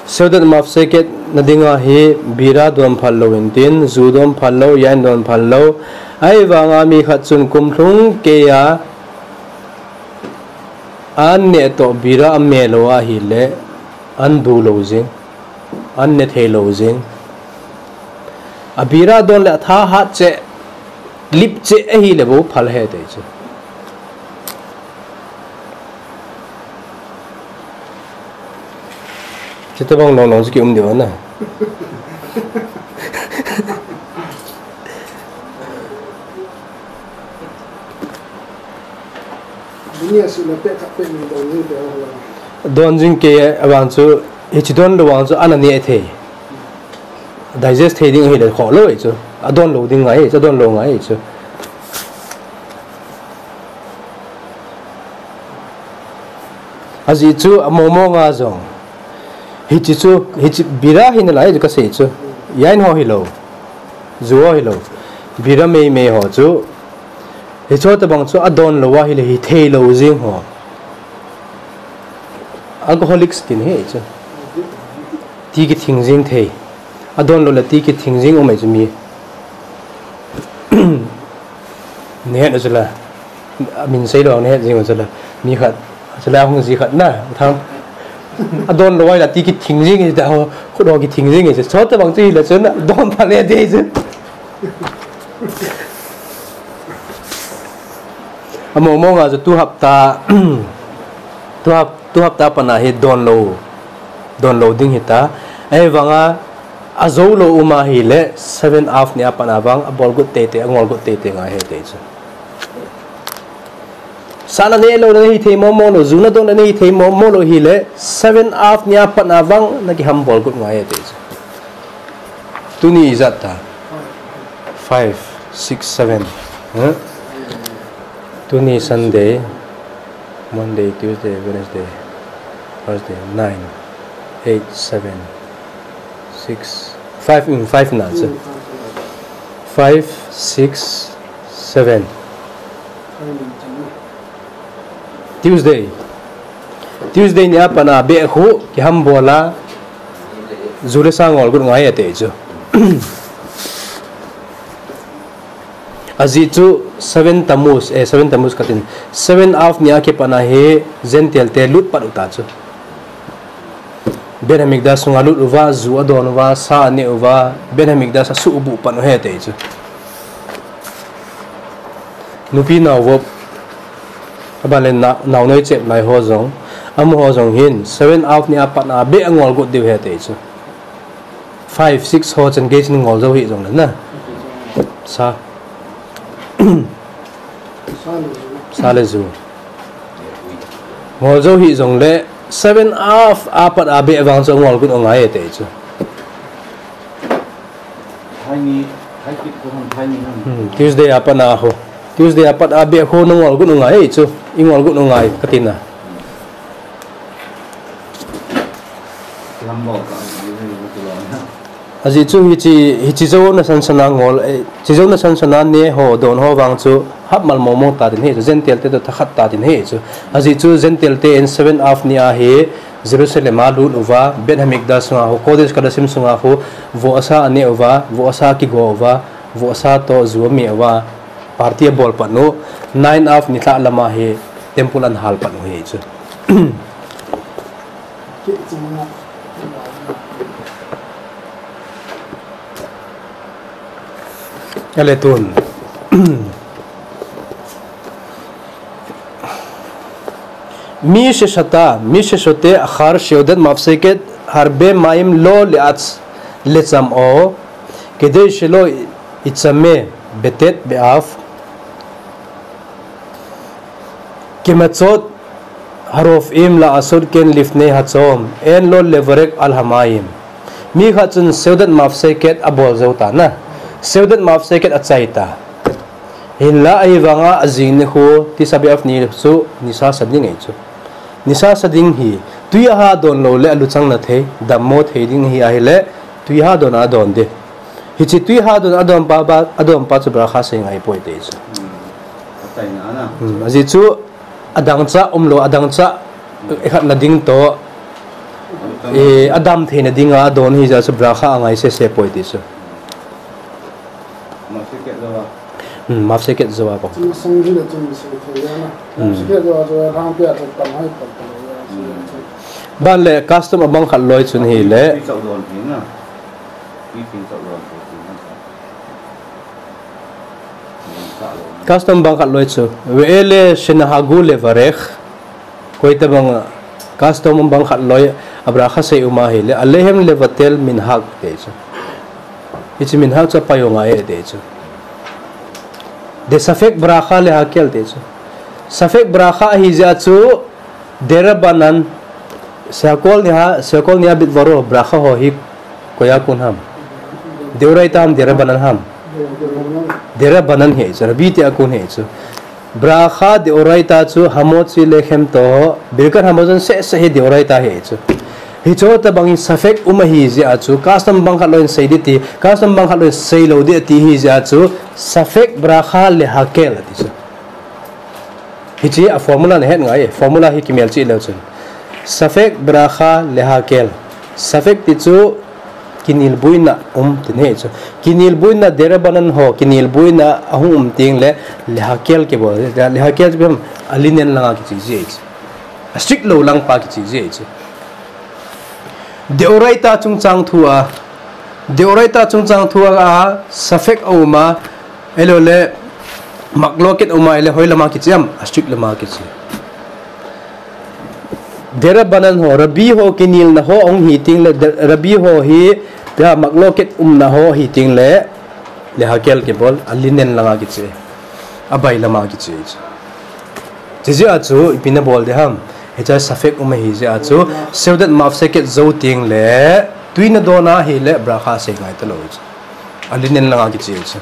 seudat mafseket na dinga hi bira don phal lou intin, ju don phal lou, yain don phal lou. Ahivanga mi khat chun kum lhung keiya an neh toh bira ame lou ahile, an du lou jing, an ne thei lou jing. A bira don le atha hat cheh, lip cheh ahile bou phal ahi ti chu. Chuti bang long long chu ki um diu na. Dunia sina peh khat peh ni don jing te ho la. Don jing kei avang chu, hichi don lou vang chu ana neh thei. Digest thei ding ahile khoh lou ahi chu. Adon lou ding ngai chu, adon lou ngai chu. Ajeh chu among mong a jong. Hichi chu, hichi bira hi nalai chu kasei chu. Yain ho hilou. Ju ho hilou. Bira mei mei ho chu. Hichu tobang chu adon lou ahile hithei lou jing ho. Alcoholics tin ahi chu. Ti kithing jing thei. Adon lou le ti kithing jing um ahi chu mi. Nahet u chu la. Amin sei lou nahet jing u chu la. Mi khat. Chu la hung ji khat na. Thang. Adon lou ahile ti kithing jing ahi ta ho. Khut ho kithing jing ahi chu. Chu tobang chu hile chu na. Don phal le dei chu. Among mong a chu tu hapta, tu hap, tu hapta pana hi don lou, don lou ding hita. Ahivanga, ajou lou um ahile, seven af nia pana vang, abol got teitei, angol got teitei ngai ahi ti chu. Sa naneh lou le nahithei momo lou, ju nadon le nahithei momo lou hile, seven af nia pana vang, nakiham bol got ngai ahi ti chu. Tuni ijat ta. Five, six, seven. Huh? Tuni Sunday, Monday, Tuesday, Wednesday, Thursday, nine, eight, seven, six, five, mm, five na chu. Five, six, seven. Tuesday. Tuesday nia pana beh khu kiham bol a ju le sa ngol got ngai ahi ti chu. Ajeh chu seven Tammuz, eh, seven Tammuz katin. Seven af nia kipana hi Gentile te lut pat u ta chu. Beit Hamikdash sunga lut uva, ju adon uva, sa aneh uva, Beit Hamikdash asuh buh pan u ahi ti chu. Nupi nao vop, aban le na-, nao noi chep lai ho jong, amaho jong hin, seven af nia pat a beh angol got diu ahi ti chu. five, six ho chan gei chin ngol jou hih jongle na. Sa. Sa le ju. Ngol jou hih jongle seven af apat a beh vang chu ngol gun u ngai e ti chu. Hmm, Tuesday apat a ho. Tuesday apat a beh ho na ngol gun u ngai e chu. I ngol gun u ngai ka tina. Ajeh chu hichi, hichi jou na san san a ngol, eh, chi jou na san san a ne ho, don ho vang chu hap mal mo mo ta din hi chu, Gentile te to thakhat ta din hi chu. Ajeh chu Gentile te in seven af ni a hi Jerusalem a lut uva, Beit Hamikdash sunga ho, Kodesh Kodashim sunga ho, vohsa ane uva, vohsa kigo uva, vohsa to ju ame uva, party abol pan u, nine af ni lha lama hi temple an hal pan u hi chu. Ale tun. מי ששתה, מי ששותה אחר סעודת מפסקת הרבה מים לא לאץ לצמאו, כדי שלא יצמא בט' באב, כמצות הרופאים לעשות כן לפני הצום, אין לו לברך על המים. Mi khat chun Seudat Mafseket abol jou ta na. Seudat Mafseket achai ta. Hinla ahivanga ajing nikho Tisha B'Av ni chu nisa sa ding ahi chu. Nisa sa ding hi tui aha don lou le aluchang na thei, dammo thei ding hi ahile tui aha don a don ding. Hiche tui aha don adon pa, adon pa chu bracha sei ngai poi ti chu. Hmm, ajeh chu adang cha umlou, adang cha ikhat na ding toh, eh, adam theina dinga adon hijeh chu bracha angai sese poi ti chu. Hmm, mafseket jou a ko. Hmm. Ban le custom abang khat loi chun hile. Custom bang khat loi chu. Ve'ele shenahagu levarech. Koitabang custom bang khat loi abracha sei uma hile. עליהם לבטל מנהג ti chu. Hiche minhag chu apai u ngai e ti chu. Desafek bracha lehakel ti chu. Safek bracha ahijeh chu Derabanan, Shehakol Neha, Shehakol Neha Bidvaro, bracha ho hi koi a kon ham? Deoraita ham, Derabanan ham? Derabanan hi, chu Rabbi te a kon hi chu. Bracha Deoraita chu Hamotzi Lechem toh, Birkat Hamazon sese hi Deoraita hi chu. Hiche tabang hi Safek um ahijeh a chu, custom bang khat loi in sei ding ti, custom bang khat loi in sei lou ding ti hijeh a chu, Safek bracha lehakel ti chu. Hiche a formula nahet ngai, formula hi kimelchih leu chun. Safek bracha lehakel. Safek ti chu kinelboina um ti hi chu. Kinelboina Derabanan ho, kinelboina ahung um teng le lehakel kibol. Lehakel chu ipi ham, a linen langa kichai ji ahi chu. A strict lou lang pa kichai ji ahi chu. Deoraita chungchang thu a, Deoraita chungchang thu a, Safek a um a, ahilou le, Machloket a um a, ahile hoi lama kichai am, a strict lama kichai. Derabanan ho, Rabbi ho kinelna ho ahung hi teng le, De-, Rabbi ho hi, ya, Machloket umna ho hi teng le, lehakel kibol, a linen langa kichai. A bai lama kichai. Chujeh a chu, ipi nabol ding ham. Hiche Safek um ahijeh a chu, Seudat Mafseket jou teng le, tui nadon ahile, bracha sei ngai talou chu. A linen langa kichai chu.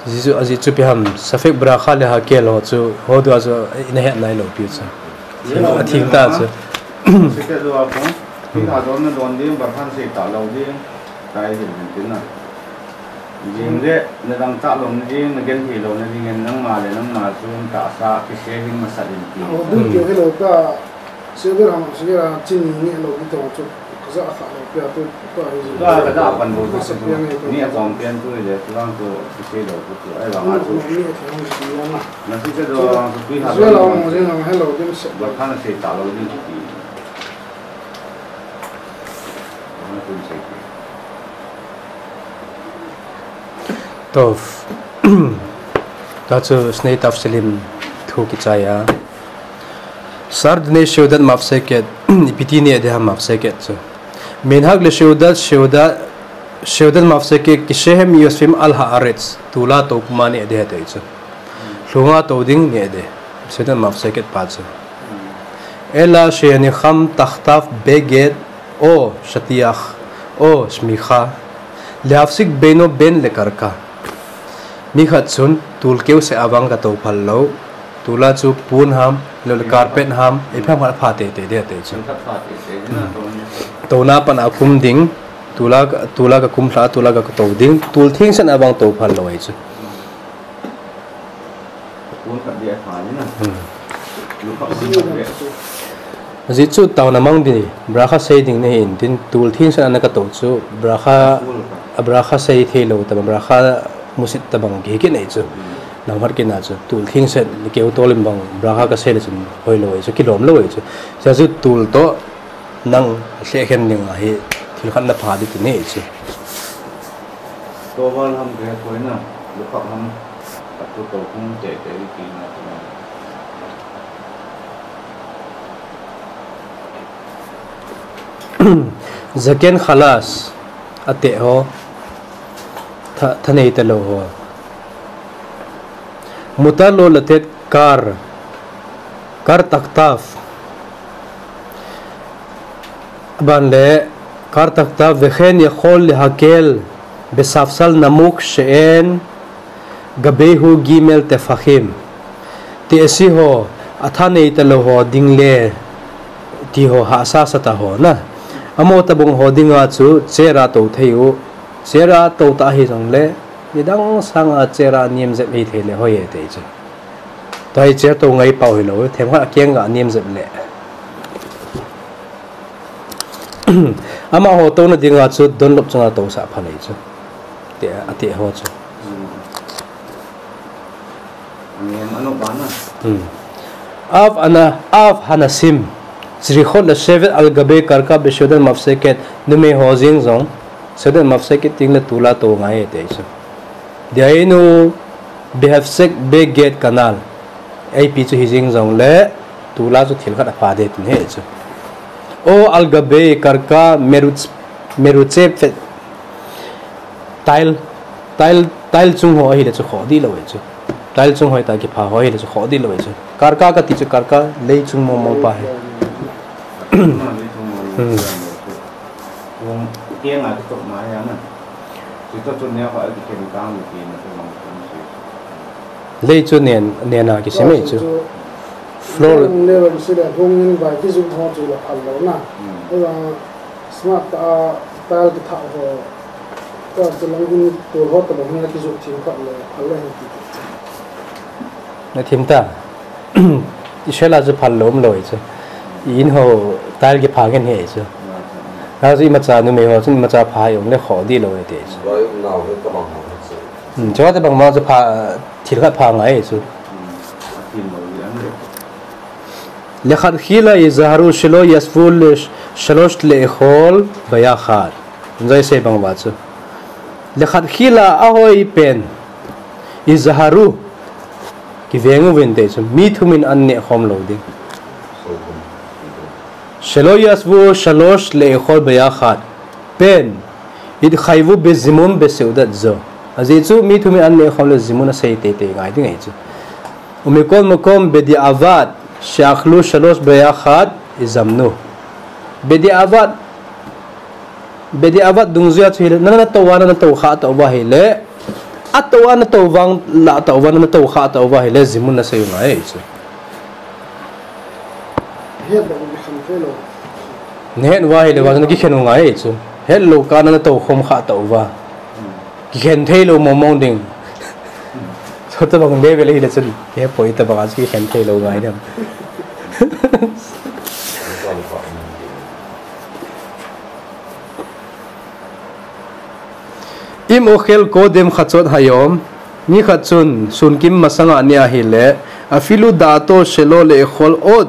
Ajeh chu, ajeh chu ipi ham, Safek bracha lehakel ho chu, ho dua chu, ina het nailou pi chu. Atheng ta chu. Safek jo a kon, tui nadon nadon ding, bracha sei talou ding, tai hin tin na. Jing le, nadang cha lou na ding, nagenthei lou na ding in, nangma le nangma chu, tahsa, kisei ding masat in ti. Seder ham, seder a, chini neh lou ding toh chu, kaja kha lou pia tu, tua hi ji. Tua kaja pan bou tu, ni a chom pian tu le, tu lang tu, kisei lou tu, tu, ai vang a tu. Ni a thang ji na. Na seder a, tu tui ha lou. Seder a, mo jing na hello ding se. Ba khan sei talou ding ti. Na tu sei. Tov. Tua chu Shnei Tavshelim Thu kichai a. Sar dnei seudat mafseket, ipi ti neh ding ham mafseket chu. Menhak le seudat, seudat, seudat mafseket, kishehem yosfim al haaretz, tula tou puma neh ding ahi chu. Lhunga tou ding neh ding, seudat mafseket pa chu. Ela sheinicham tahtaf beged, o shatiach, o shmicha, lehafsik beino ben lekarka. Mi khat chun tul keu seh a vang ka tou phal lou. Tula chu pon ham, lou le carpet ham, ipi ham khat pha teitei ding ahi chu. Touna pan a kum ding, tula, tula ka kum lha, tula ka tou ding, tul thengsen a vang tou phal lou ahi chu. Ajeh chu taona mang ding, bracha sei ding nahi in tin tul thengsen a na ka tou chu, bracha, a bracha sei thei lou tabang, bracha musit tabang kihi kit ahi chu. Nang hat kit na chu, tul thengsen, keu tol in bang, bracha ka sei le chun, hoi lou ahi chu, kilom lou ahi chu. Ajeh chu tul toh, nang lheh khen ding ahi, thil khat na pha ding ti nahi chu. Towel ham ke koina, lukhap ham, atu tou hung teitei kina. Zaken khalas, ateh ho, tha, thanei talou ho. Mutar lo latet kar, kar tahtaf. Aban le, kar tahtaf, vekhen yachol lehakel, besafsal namuk she'en, gabehu gimel tefachim. Ti esi ho, athanei talou ho, ding le, ti ho, hahsa sa ta ho na. Amaho tabang ho dinga chu, chair a tou thei u, chair a tou ta hi jong le, nidang sanga chair a nem jep hi thei le, hoi e ti chu. Tua hi chair tou ngai pau hi lou, themkhat a keng ga nem jep le. Amaho touna dinga chu Dunlop chunga tou sah pha le chu. Te, ateh ho chu. Hmm. Av ana, av hanasim. Zrichot le shevet al gabe karka be seudat mafseket. Numei ho jeng jong. Seudat mafseket teng le tula tou ngai e ti chu. Dehainu behafsek beged kanal. Ipi chu hi jeng jong le, tula chu thil khat apha ding ti ahi chu. O al gabe karka meruch-, meruchefet. Tile, tile, tile chung ho ahile chu khoh dih lou ahi chu. Tile chung ho ta kipha ho ahile chu khoh dih lou ahi chu. Karka kati chu karka lei chung mong mong pa hi. Hmm. Lei chu nen, nen a kisem e chu. Floor. Lung le lam sile, lung in vai kizu ho chu la phal lou na. Hmm. Eva smart ta, tile kitha ho. Ta chu lang in tu ho ta bang na kizu thim khat le, phal le hi ti. Na thim ta. I sela chu phal lou um lou ahi chu. I in ho tile kipha ngen hi ahi chu. Na chu imacha numei ho chun imacha pha i um le khoh dih lou ahi ti ahi chu. Loi um nau hi tabang ho ahi chu. Hmm, chua tabang ma chu pha, thil khat pha ngai ahi chu. Hmm. Lechatchila izaharu shelo yasvu le shalosh le'echol beyachad. Jai sei bang uva chu. Lechatchila ahoi pen. Izaharu. Kiveng uvin ti chu. Mi thum in an neh khom lou ding. Shelo yasvu shalosh le'echol beyachad. Pen. Itchayavu bezimun beseudat zo. Ajeh chu mi thum in an neh khom le zimun asei teitei ngai ding ahi chu. Umikol makom bedi'avad, she'achlu shalosh beyachad, izamnu. Bedi'avad, bedi'avad dungjuia chu hile, nana tou a, nana tou kha tou uva hile, atou a, natou vang la tou uva, nana tou kha tou uva hile, zimun nasei u ngai ahi chu. Nahet uva hile, vang na kikhen u ngai ahi chu. Hetlou kah a nana tou khom kha tou uva. Kikhen thei lou mong mong ding. Chutabang level hile chun, kei poi tabang a chu kikhen thei lou ngai ding. Im ochel kodem chachot hayom, mi khat chun sunkim masanga neh ahile, afilu da'ato shelo le'echol od,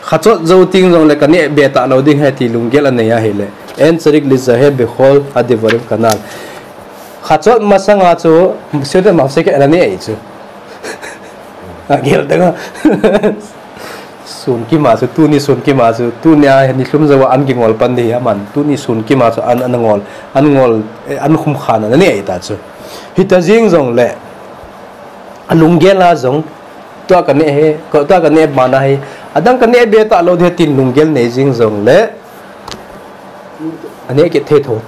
Chachot jou teng jongle kaneh be talou ding ahi ti lunggel anei ahile. Ein charik lizahed bechol hadevarim kanal. Chachot masanga chu, seudat mafseket ana neh ahi chu. Agel teng a. Sun kima chu, tuni sun kima chu, tunia nilhum jouva an kingol pan ding hi aman, tuni sun kima chu an, an ngol, an ngol, eh, an khum khan ana nei ta chu. Hita jing jongle, alunggel a jong, tua kaneh hi, ko, tua kaneh bana hi, adang kaneh be talou ding tin lunggel nei jing jongle, aneh kit thei tho,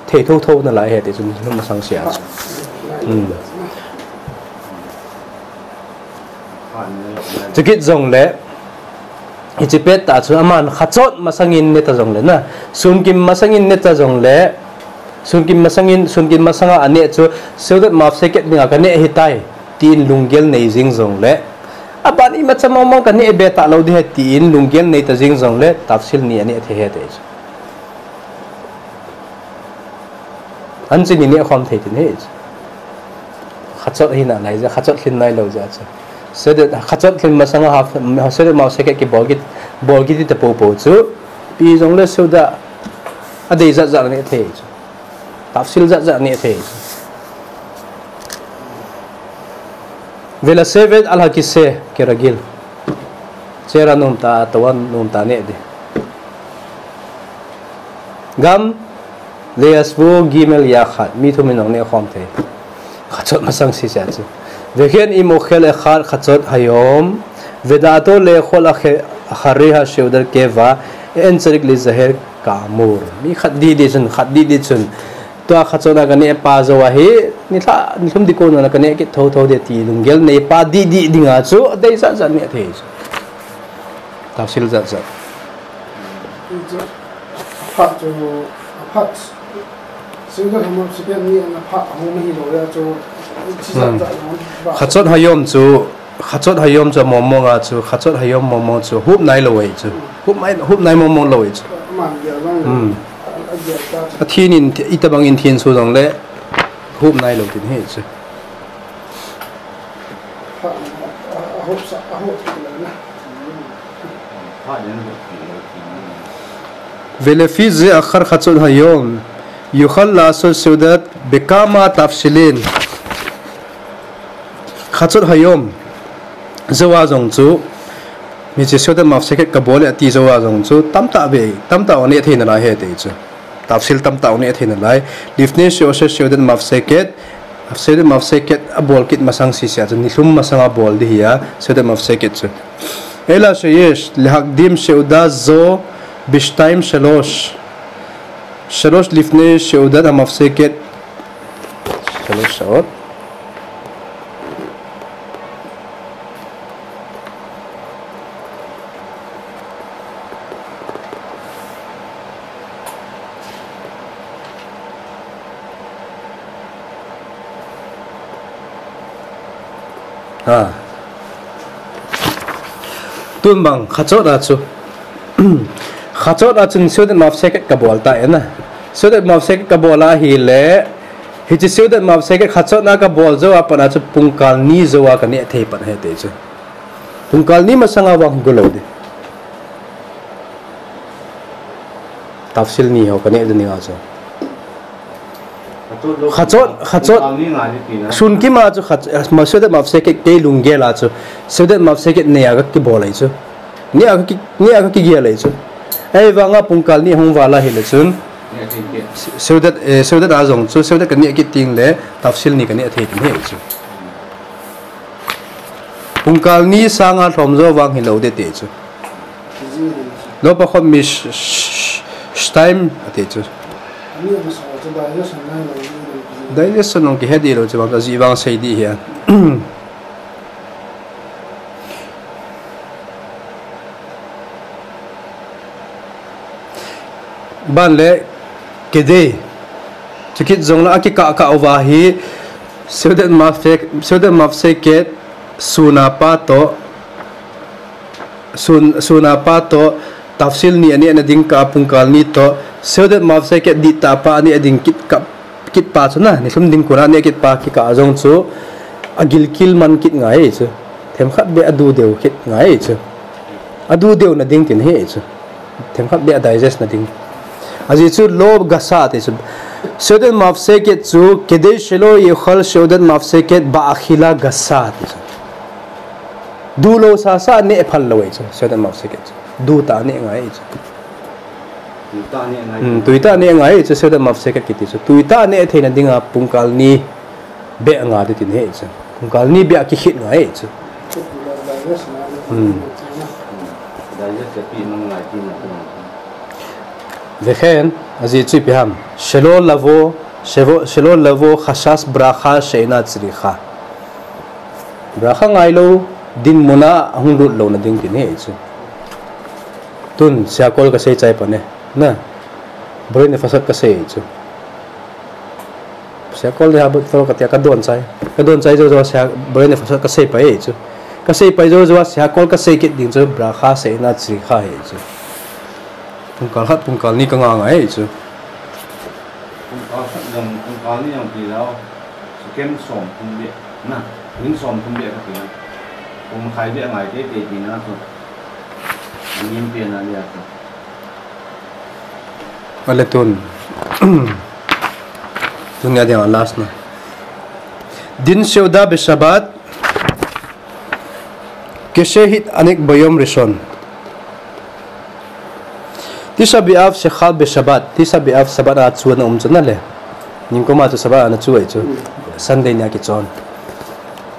thei tho tho nalai ahi ti chu, nilhum masang sia chu. Hmm. Chukit jongle, hiche pettah chu aman khachot masangin neta jongle na. Sunkim masangin neta jongle. Sunkim masangin, sunkim masanga aneh chu, Seudat Mafseket dinga kaneh ahitai, tin lunggel nei jing jongle. Aban imacha mong mong kaneh be talou ding ahi, tin lunggel nei ta jing jongle, tafsil ni aneh thei ahi ti chu. Anchi ni neh khom thei tin ahi chu. Khachot hi nalai jeh, khachot lhin nailou jeh chu. Seudat, khachot lhin masanga haf, Seudat Mafseket kibol kit, bol kit ta popo chu. Ipi jongle Seudat adei jat jat neh thei chu. Tafsil jat jat neh thei chu. Velashevet al hakise keragil. Chair a nom ta, tua nom ta neh ding. Gam leyashvu gimel yachad, mi thum in jong neh khom thei. Khachot masang sisia chu. Veken im ochel echad khachot hayom, veda'ato le'echol ache-, acharei ha'seudat keva, ein charik lizaher ka'amur. Mi khat didi chun, khat didi chun. Tua khachot a kaneh pa jou ahi, nilhah, nilhum ding kon a kaneh kit tho tho ding ti lunggel nei pa didi dinga chu, adei jat jat neh thei chu. Tafsil jat jat. Chu, aphat chu, aphat. Seudat Hamafseket ni ana phat ahung hilou ya chu, chi jat jat na. Khachot hayom chu, Khachot hayom chu mong mong a chu, khachot hayom mong mong chu, hup nailou ahi chu. Hup nai, hup nai mong mong lou ahi chu. Hmm. Athin in, itobang in thin su jongle, hup nailou tin ahi chu. Velefi ze achar khachot hayom, yuchal la'asot seudat bekama tafsilin. Khachot hayom jouva jong chu, hiche Seudat Mafseket kabol e ati jouva jong chu, tamtah ve, tamtah aneh thei nalai ahi ti chu. Tafsil tamtah aneh thei nalai. Lifnei she'osheh seudat mafseket, Seudat Mafseket abol kit masang sisia chu, nilhum masanga bol ding ahi a, Seudat Mafseket chu. Ela sheyesh lehakdim seuda zo bishtaim shalosh, shalosh lifnei seudat hamafseket, shalosh sha'ot. Ha. Tun bang, khachot a chu. Khachot a chun Seudat Mafseket kabol ta e na. Seudat Mafseket kabol ahile, hiche Seudat Mafseket khachot a kabol jou a pat a chu pungkal ni jou a kaneh thei pat ahi ti chu. Pungkal ni masanga vang hi golou ding. Tafsil ni ho kaneh ding a chu. Khachot, khachot. Sun kima chu khat, ma Seudat Mafseket kei lunggel a chu. Seudat Mafseket ni a kakibol ahi chu. Ni a kaki, ni a kakigel ahi chu. Ahivanga pungkal ni hung val ahile chun. Seudat, eh, Seudat a jong chu, Seudat kaneh kit tengle, tafsil ni kaneh thei ding ahi chu. Pungkal ni sanga lhom jou vang hilou ding ti chu. Lo pa khom mi sh-, sh-, sh-, time ati chu. Dilation jong kihe dih lou chu vang, ajeh vang sei dih hi a. Ban le kidei. Chukit jong la akikah kah uva hi Seudat Mafsek-, Seudat Mafseket suna pa toh, sun-, suna pa toh, tafsil ni aneh na ding kah a pungkal ni toh, Seudat Mafseket dihtah pa aneh ding kit kah kit pa chu na, nilhum ding kon a neh kit pa kikah a jong chu, agilkel man kit ngai chu. Themkhat beh adu deu kit ngai chu. Adu deu na ding tin ahi chu. Themkhat beh a digest na ding. Ajeh chu lo gasa ti chu. Seudat Mafseket chu, kedei shelo yuchal seudat mafseket ba'akhila gasa ti chu. Dulou sasa neh phal lou ahi chu, Seudat Mafseket chu. Dutah neh ngai ahi chu. Tuitah neh ngai. Hmm, tuitah neh ngai ahi chu, Seudat Mafseket kiti chu. Tuitah neh theina dinga pungkal ni beh nga ding tin ahi chu. Pungkal ni beh a kikhit ngai ahi chu. Hmm. Vekhen, ajeh chu ipi ham. Shelo lavo, shevo, shelo lavo, khashas bracha she'ena tzricha. Bracha ngailou, dinmun a hung lut louna ding tin ahi chu. Tun, siakol kasei chai pa ne. Na. Borei nefashot kasei chu. Siakol le habut tol katia kadon chai. Kadon chai jou jou a sia borei nefashot kasei pai ahi chu. Kasei pai jou jou a siakol kasei kit ding chu bracha she'ena tzricha ahi chu. Pungkal khat pungkal ni kanga ngai ahi chu. Pungkal khat jong, pungkal ni jong ti lou. Second som thum beh. Na, min som thum beh kati na. Pung khai beh ngai teitei ti na chu. Min pe na lia chu. Ale tun. Tun ya dia last na. Din seuda beshabbat. Keshehit anik bayom rishon. Tisha B'Av shechal beshabbat. Tisha B'Av Shabbat a chu ana um chu na le. Ningkuma chu Shabbat ana chu ahi chu. Sunday nia kichon.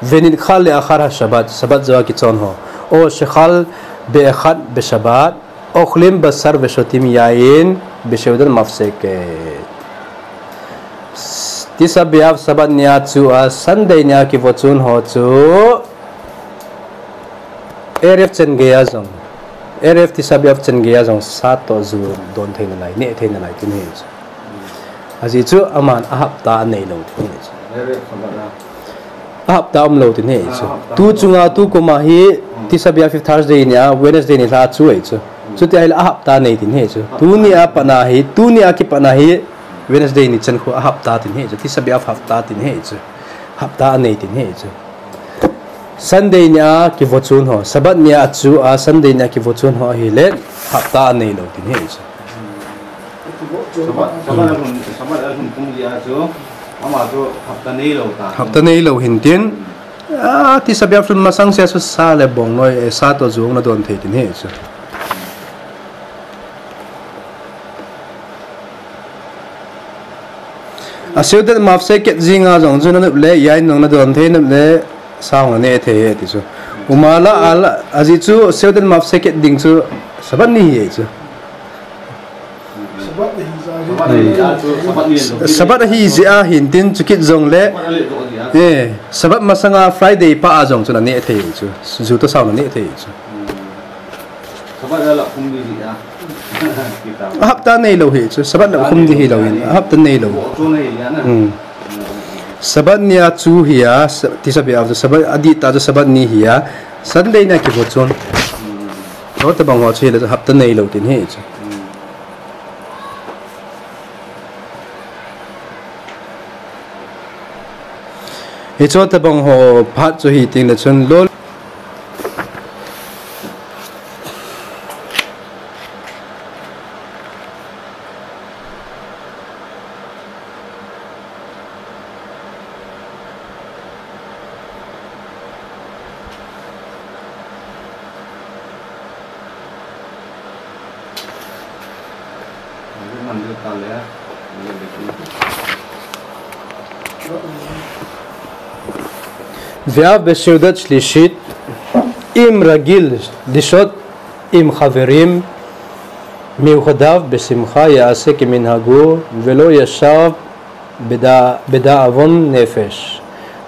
Venitchal leachar haShabbat. Shabbat jou a kichon ho. O shechal be'echad beshabbat. Ochlim basar veshotim yain beseudat mafseket. Tisha B'Av Shabbat nia chu a Sunday nia kivochun ho chu Erev chen geiya jong. Erev Tisha B'Av chen geiya jong sa toh ju don theina lai, neh theina lai tin ahi chu. Ajeh chu aman a hapta anei lou tin ahi chu. A hapta umlou tin ahi chu. Tu chunga tu kuma hi Tisha B'Av Thursday nia, Wednesday nilhah chu ahi chu. Chuti ahile a hapta nei tin ahi chu. Tunia pat na hi, tunia kipat na hi Wednesday ni chan khu a hapta tin ahi chu. Tisha B'Av hapta tin ahi chu. Hapta anei tin ahi chu. Sunday nia kivochun ho, Shabbat nia chu a Sunday nia kivochun ho ahile hapta anei lou tin ahi chu. Shabbat, Shabbat a lhun, Shabbat a lhun pung jeh a chu, ama chu hapta nei lou ta. Hapta nei lou hin tin, a, Tisha B'Av lhun masang sia chu sa le bongnoi, eh, sa toh ju ana don thei tin ahi chu. A seudat mafseket jinga jong chu nanop le, yain jong nadon thei, nop le, sa jong naneh thei ahi ti chu. Umala ala, ajeh chu seudat mafseket ding chu Shabbat ni ahi chu. Shabbat ahi jeh a hin tin chu kit jong le, eh, Shabbat masanga Friday pa a jong chu naneh thei chu. Ju toh sa jong naneh thei chu. A hapta nei lou ahi chu, Shabbat la khum ding hilou in, a hapta nei lou. Hmm. Shabbat nia chu ahi a, Tisha B'Av chu Shabbat, adih tah chu Shabbat ni ahi a, Sunday nia kivochun. Chuti bang ho chu ahile hapta nei lou tin ahi chu. Hiche tobang ho phat chu hiti le chun lol. Ve'av beseudat shlishit, im ragil lishot im chaverim miuchadav besimcha ya'aseh keminhagu ve'lo yashav beda'avon nefesh.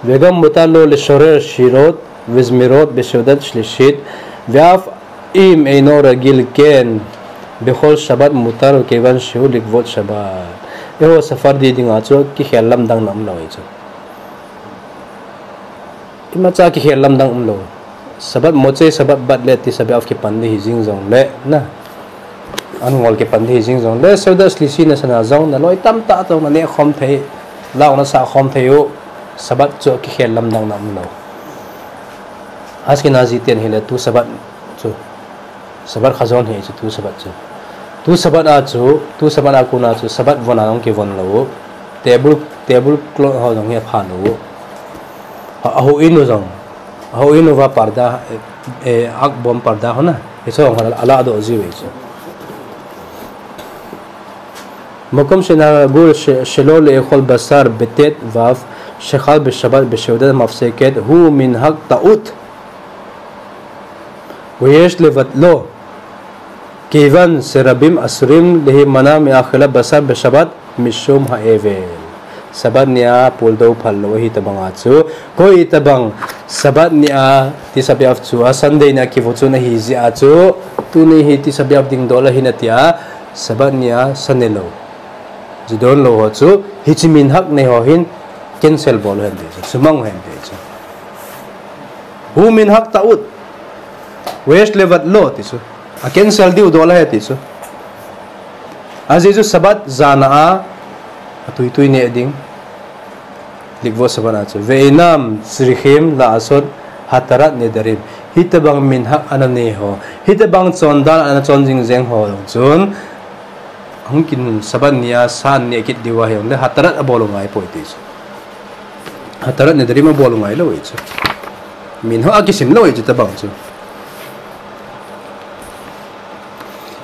Vegam mutar lo leshorer shirot vezmirot beseudat shlishit, ve'af im eino ragil ken, bechol shabat mutar kevan shehu likvod shabat. Eiho Sephardi dinga chu kikhel lamdang na umlou ahi chu. Imacha kikhel lamdang umlou. Shabat Motzei Shabat bat le Tisha B'Av kipan ding hijing jongle, na. An ngol kipan ding hijing jongle, seudat shlishit nasah na jong, naloi tamtah jong naneh khom thei, lau nasah khom thei u, Shabat chu kikhel lamdang na umlou. Ashkenazi ten hile tu Shabat chu. Shabat khajon ahi chu tu Shabat chu. Tu Shabat a chu, tu Shabat a kona chu Shabat von a jong kivon lou. Table, table cloth ho jong hi apha lou. A, ahouin u jong. Ahouin uva parda, eh, eh, akbom parda ho na. Hicho ho ala do ji ve chu. מקום שנהגו ש- שלא לאכול בשר בט' ו' שחל בשבת בסעודה מפסקת הוא מנהג טעות. ויש לבטלו. כיוון שרבים אסורים להימנע מאכילת בשר בשבת משום האבל. Sabbath nia puldo phal lou ahi tabang a chu. Koi tabang Sabbath nia Tisha B'Av chu a Sunday nia kivo chu ahi jeh a chu. Tuni hi Tisha B'Av ding dol ahi nati a. Sabbath nia sa ne lou. Ji don lou ho chu. Hiche minhag nei ho hin cancel bol hen ti chu. Sumang hen ti chu. הוא מנהג טעות. ויש לבטלו ti chu. A cancel diu dol ahi ti chu. Ajeh chu Sabbath jan a, atui tui neh ding. Likvot Sabbath a chu. ואינם צריכים לעשות התרת נדרים. Hitabang minhag ana nei ho. Hitabang chondal ana chon jing jeng ho jong chun. Hung kin Sabbath nia sa neh kit diu ahi jongle hatrat abol u ngai poi ti chu. Hatrat נדרים abol u ngai lou ti chu. Minhag a kisim lou ti chu tabang chu.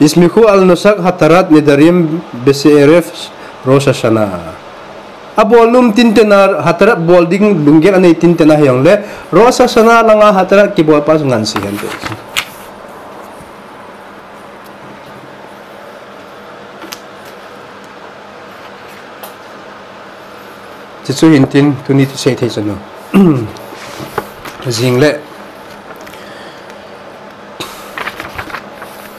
יסמכו על נוסח התרת נדרים בערב ראש השנה. Abol nom tinten a hatrat bol ding lunggel anei tinten ahi jongle Rosh Hashanah langa hatrat kibol pa chu ngansi hen ti chu. Chuchu hin tin, tuni thusei thei chanu. Jing le.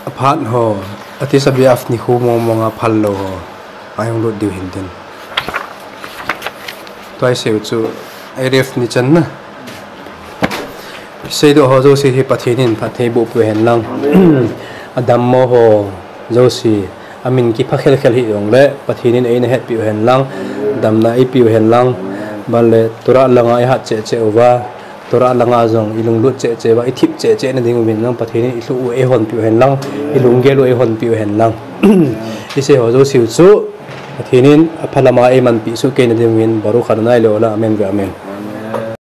Aphat ho, a Tisha B'Av nikho mong mong a phal lou ho. Ahung lut diu hin tin. Tua i sei u chu, Erev ni chan na. Seidoh ho jouse hi Pathen in phatthei boh peh u hen lang. Adammo ho jouse, amin kipha khel khel hih jongle, Pathen in eina hetpi u hen lang. Damna eipe u hen lang. Ban le Torah langa i hat cheh cheh uva. Torah langa jong i lunglut cheh cheh uva, i thip cheh cheh na ding uvin lang. Pathen in i lhuh u eihon pi u hen lang. I lunggel u eihon pi u hen lang. I sei ho jouse u chu, Pathen in apha lama eiman pi soh kei na ding uvin. Baruch Adonai le'olam. Amen ve amen.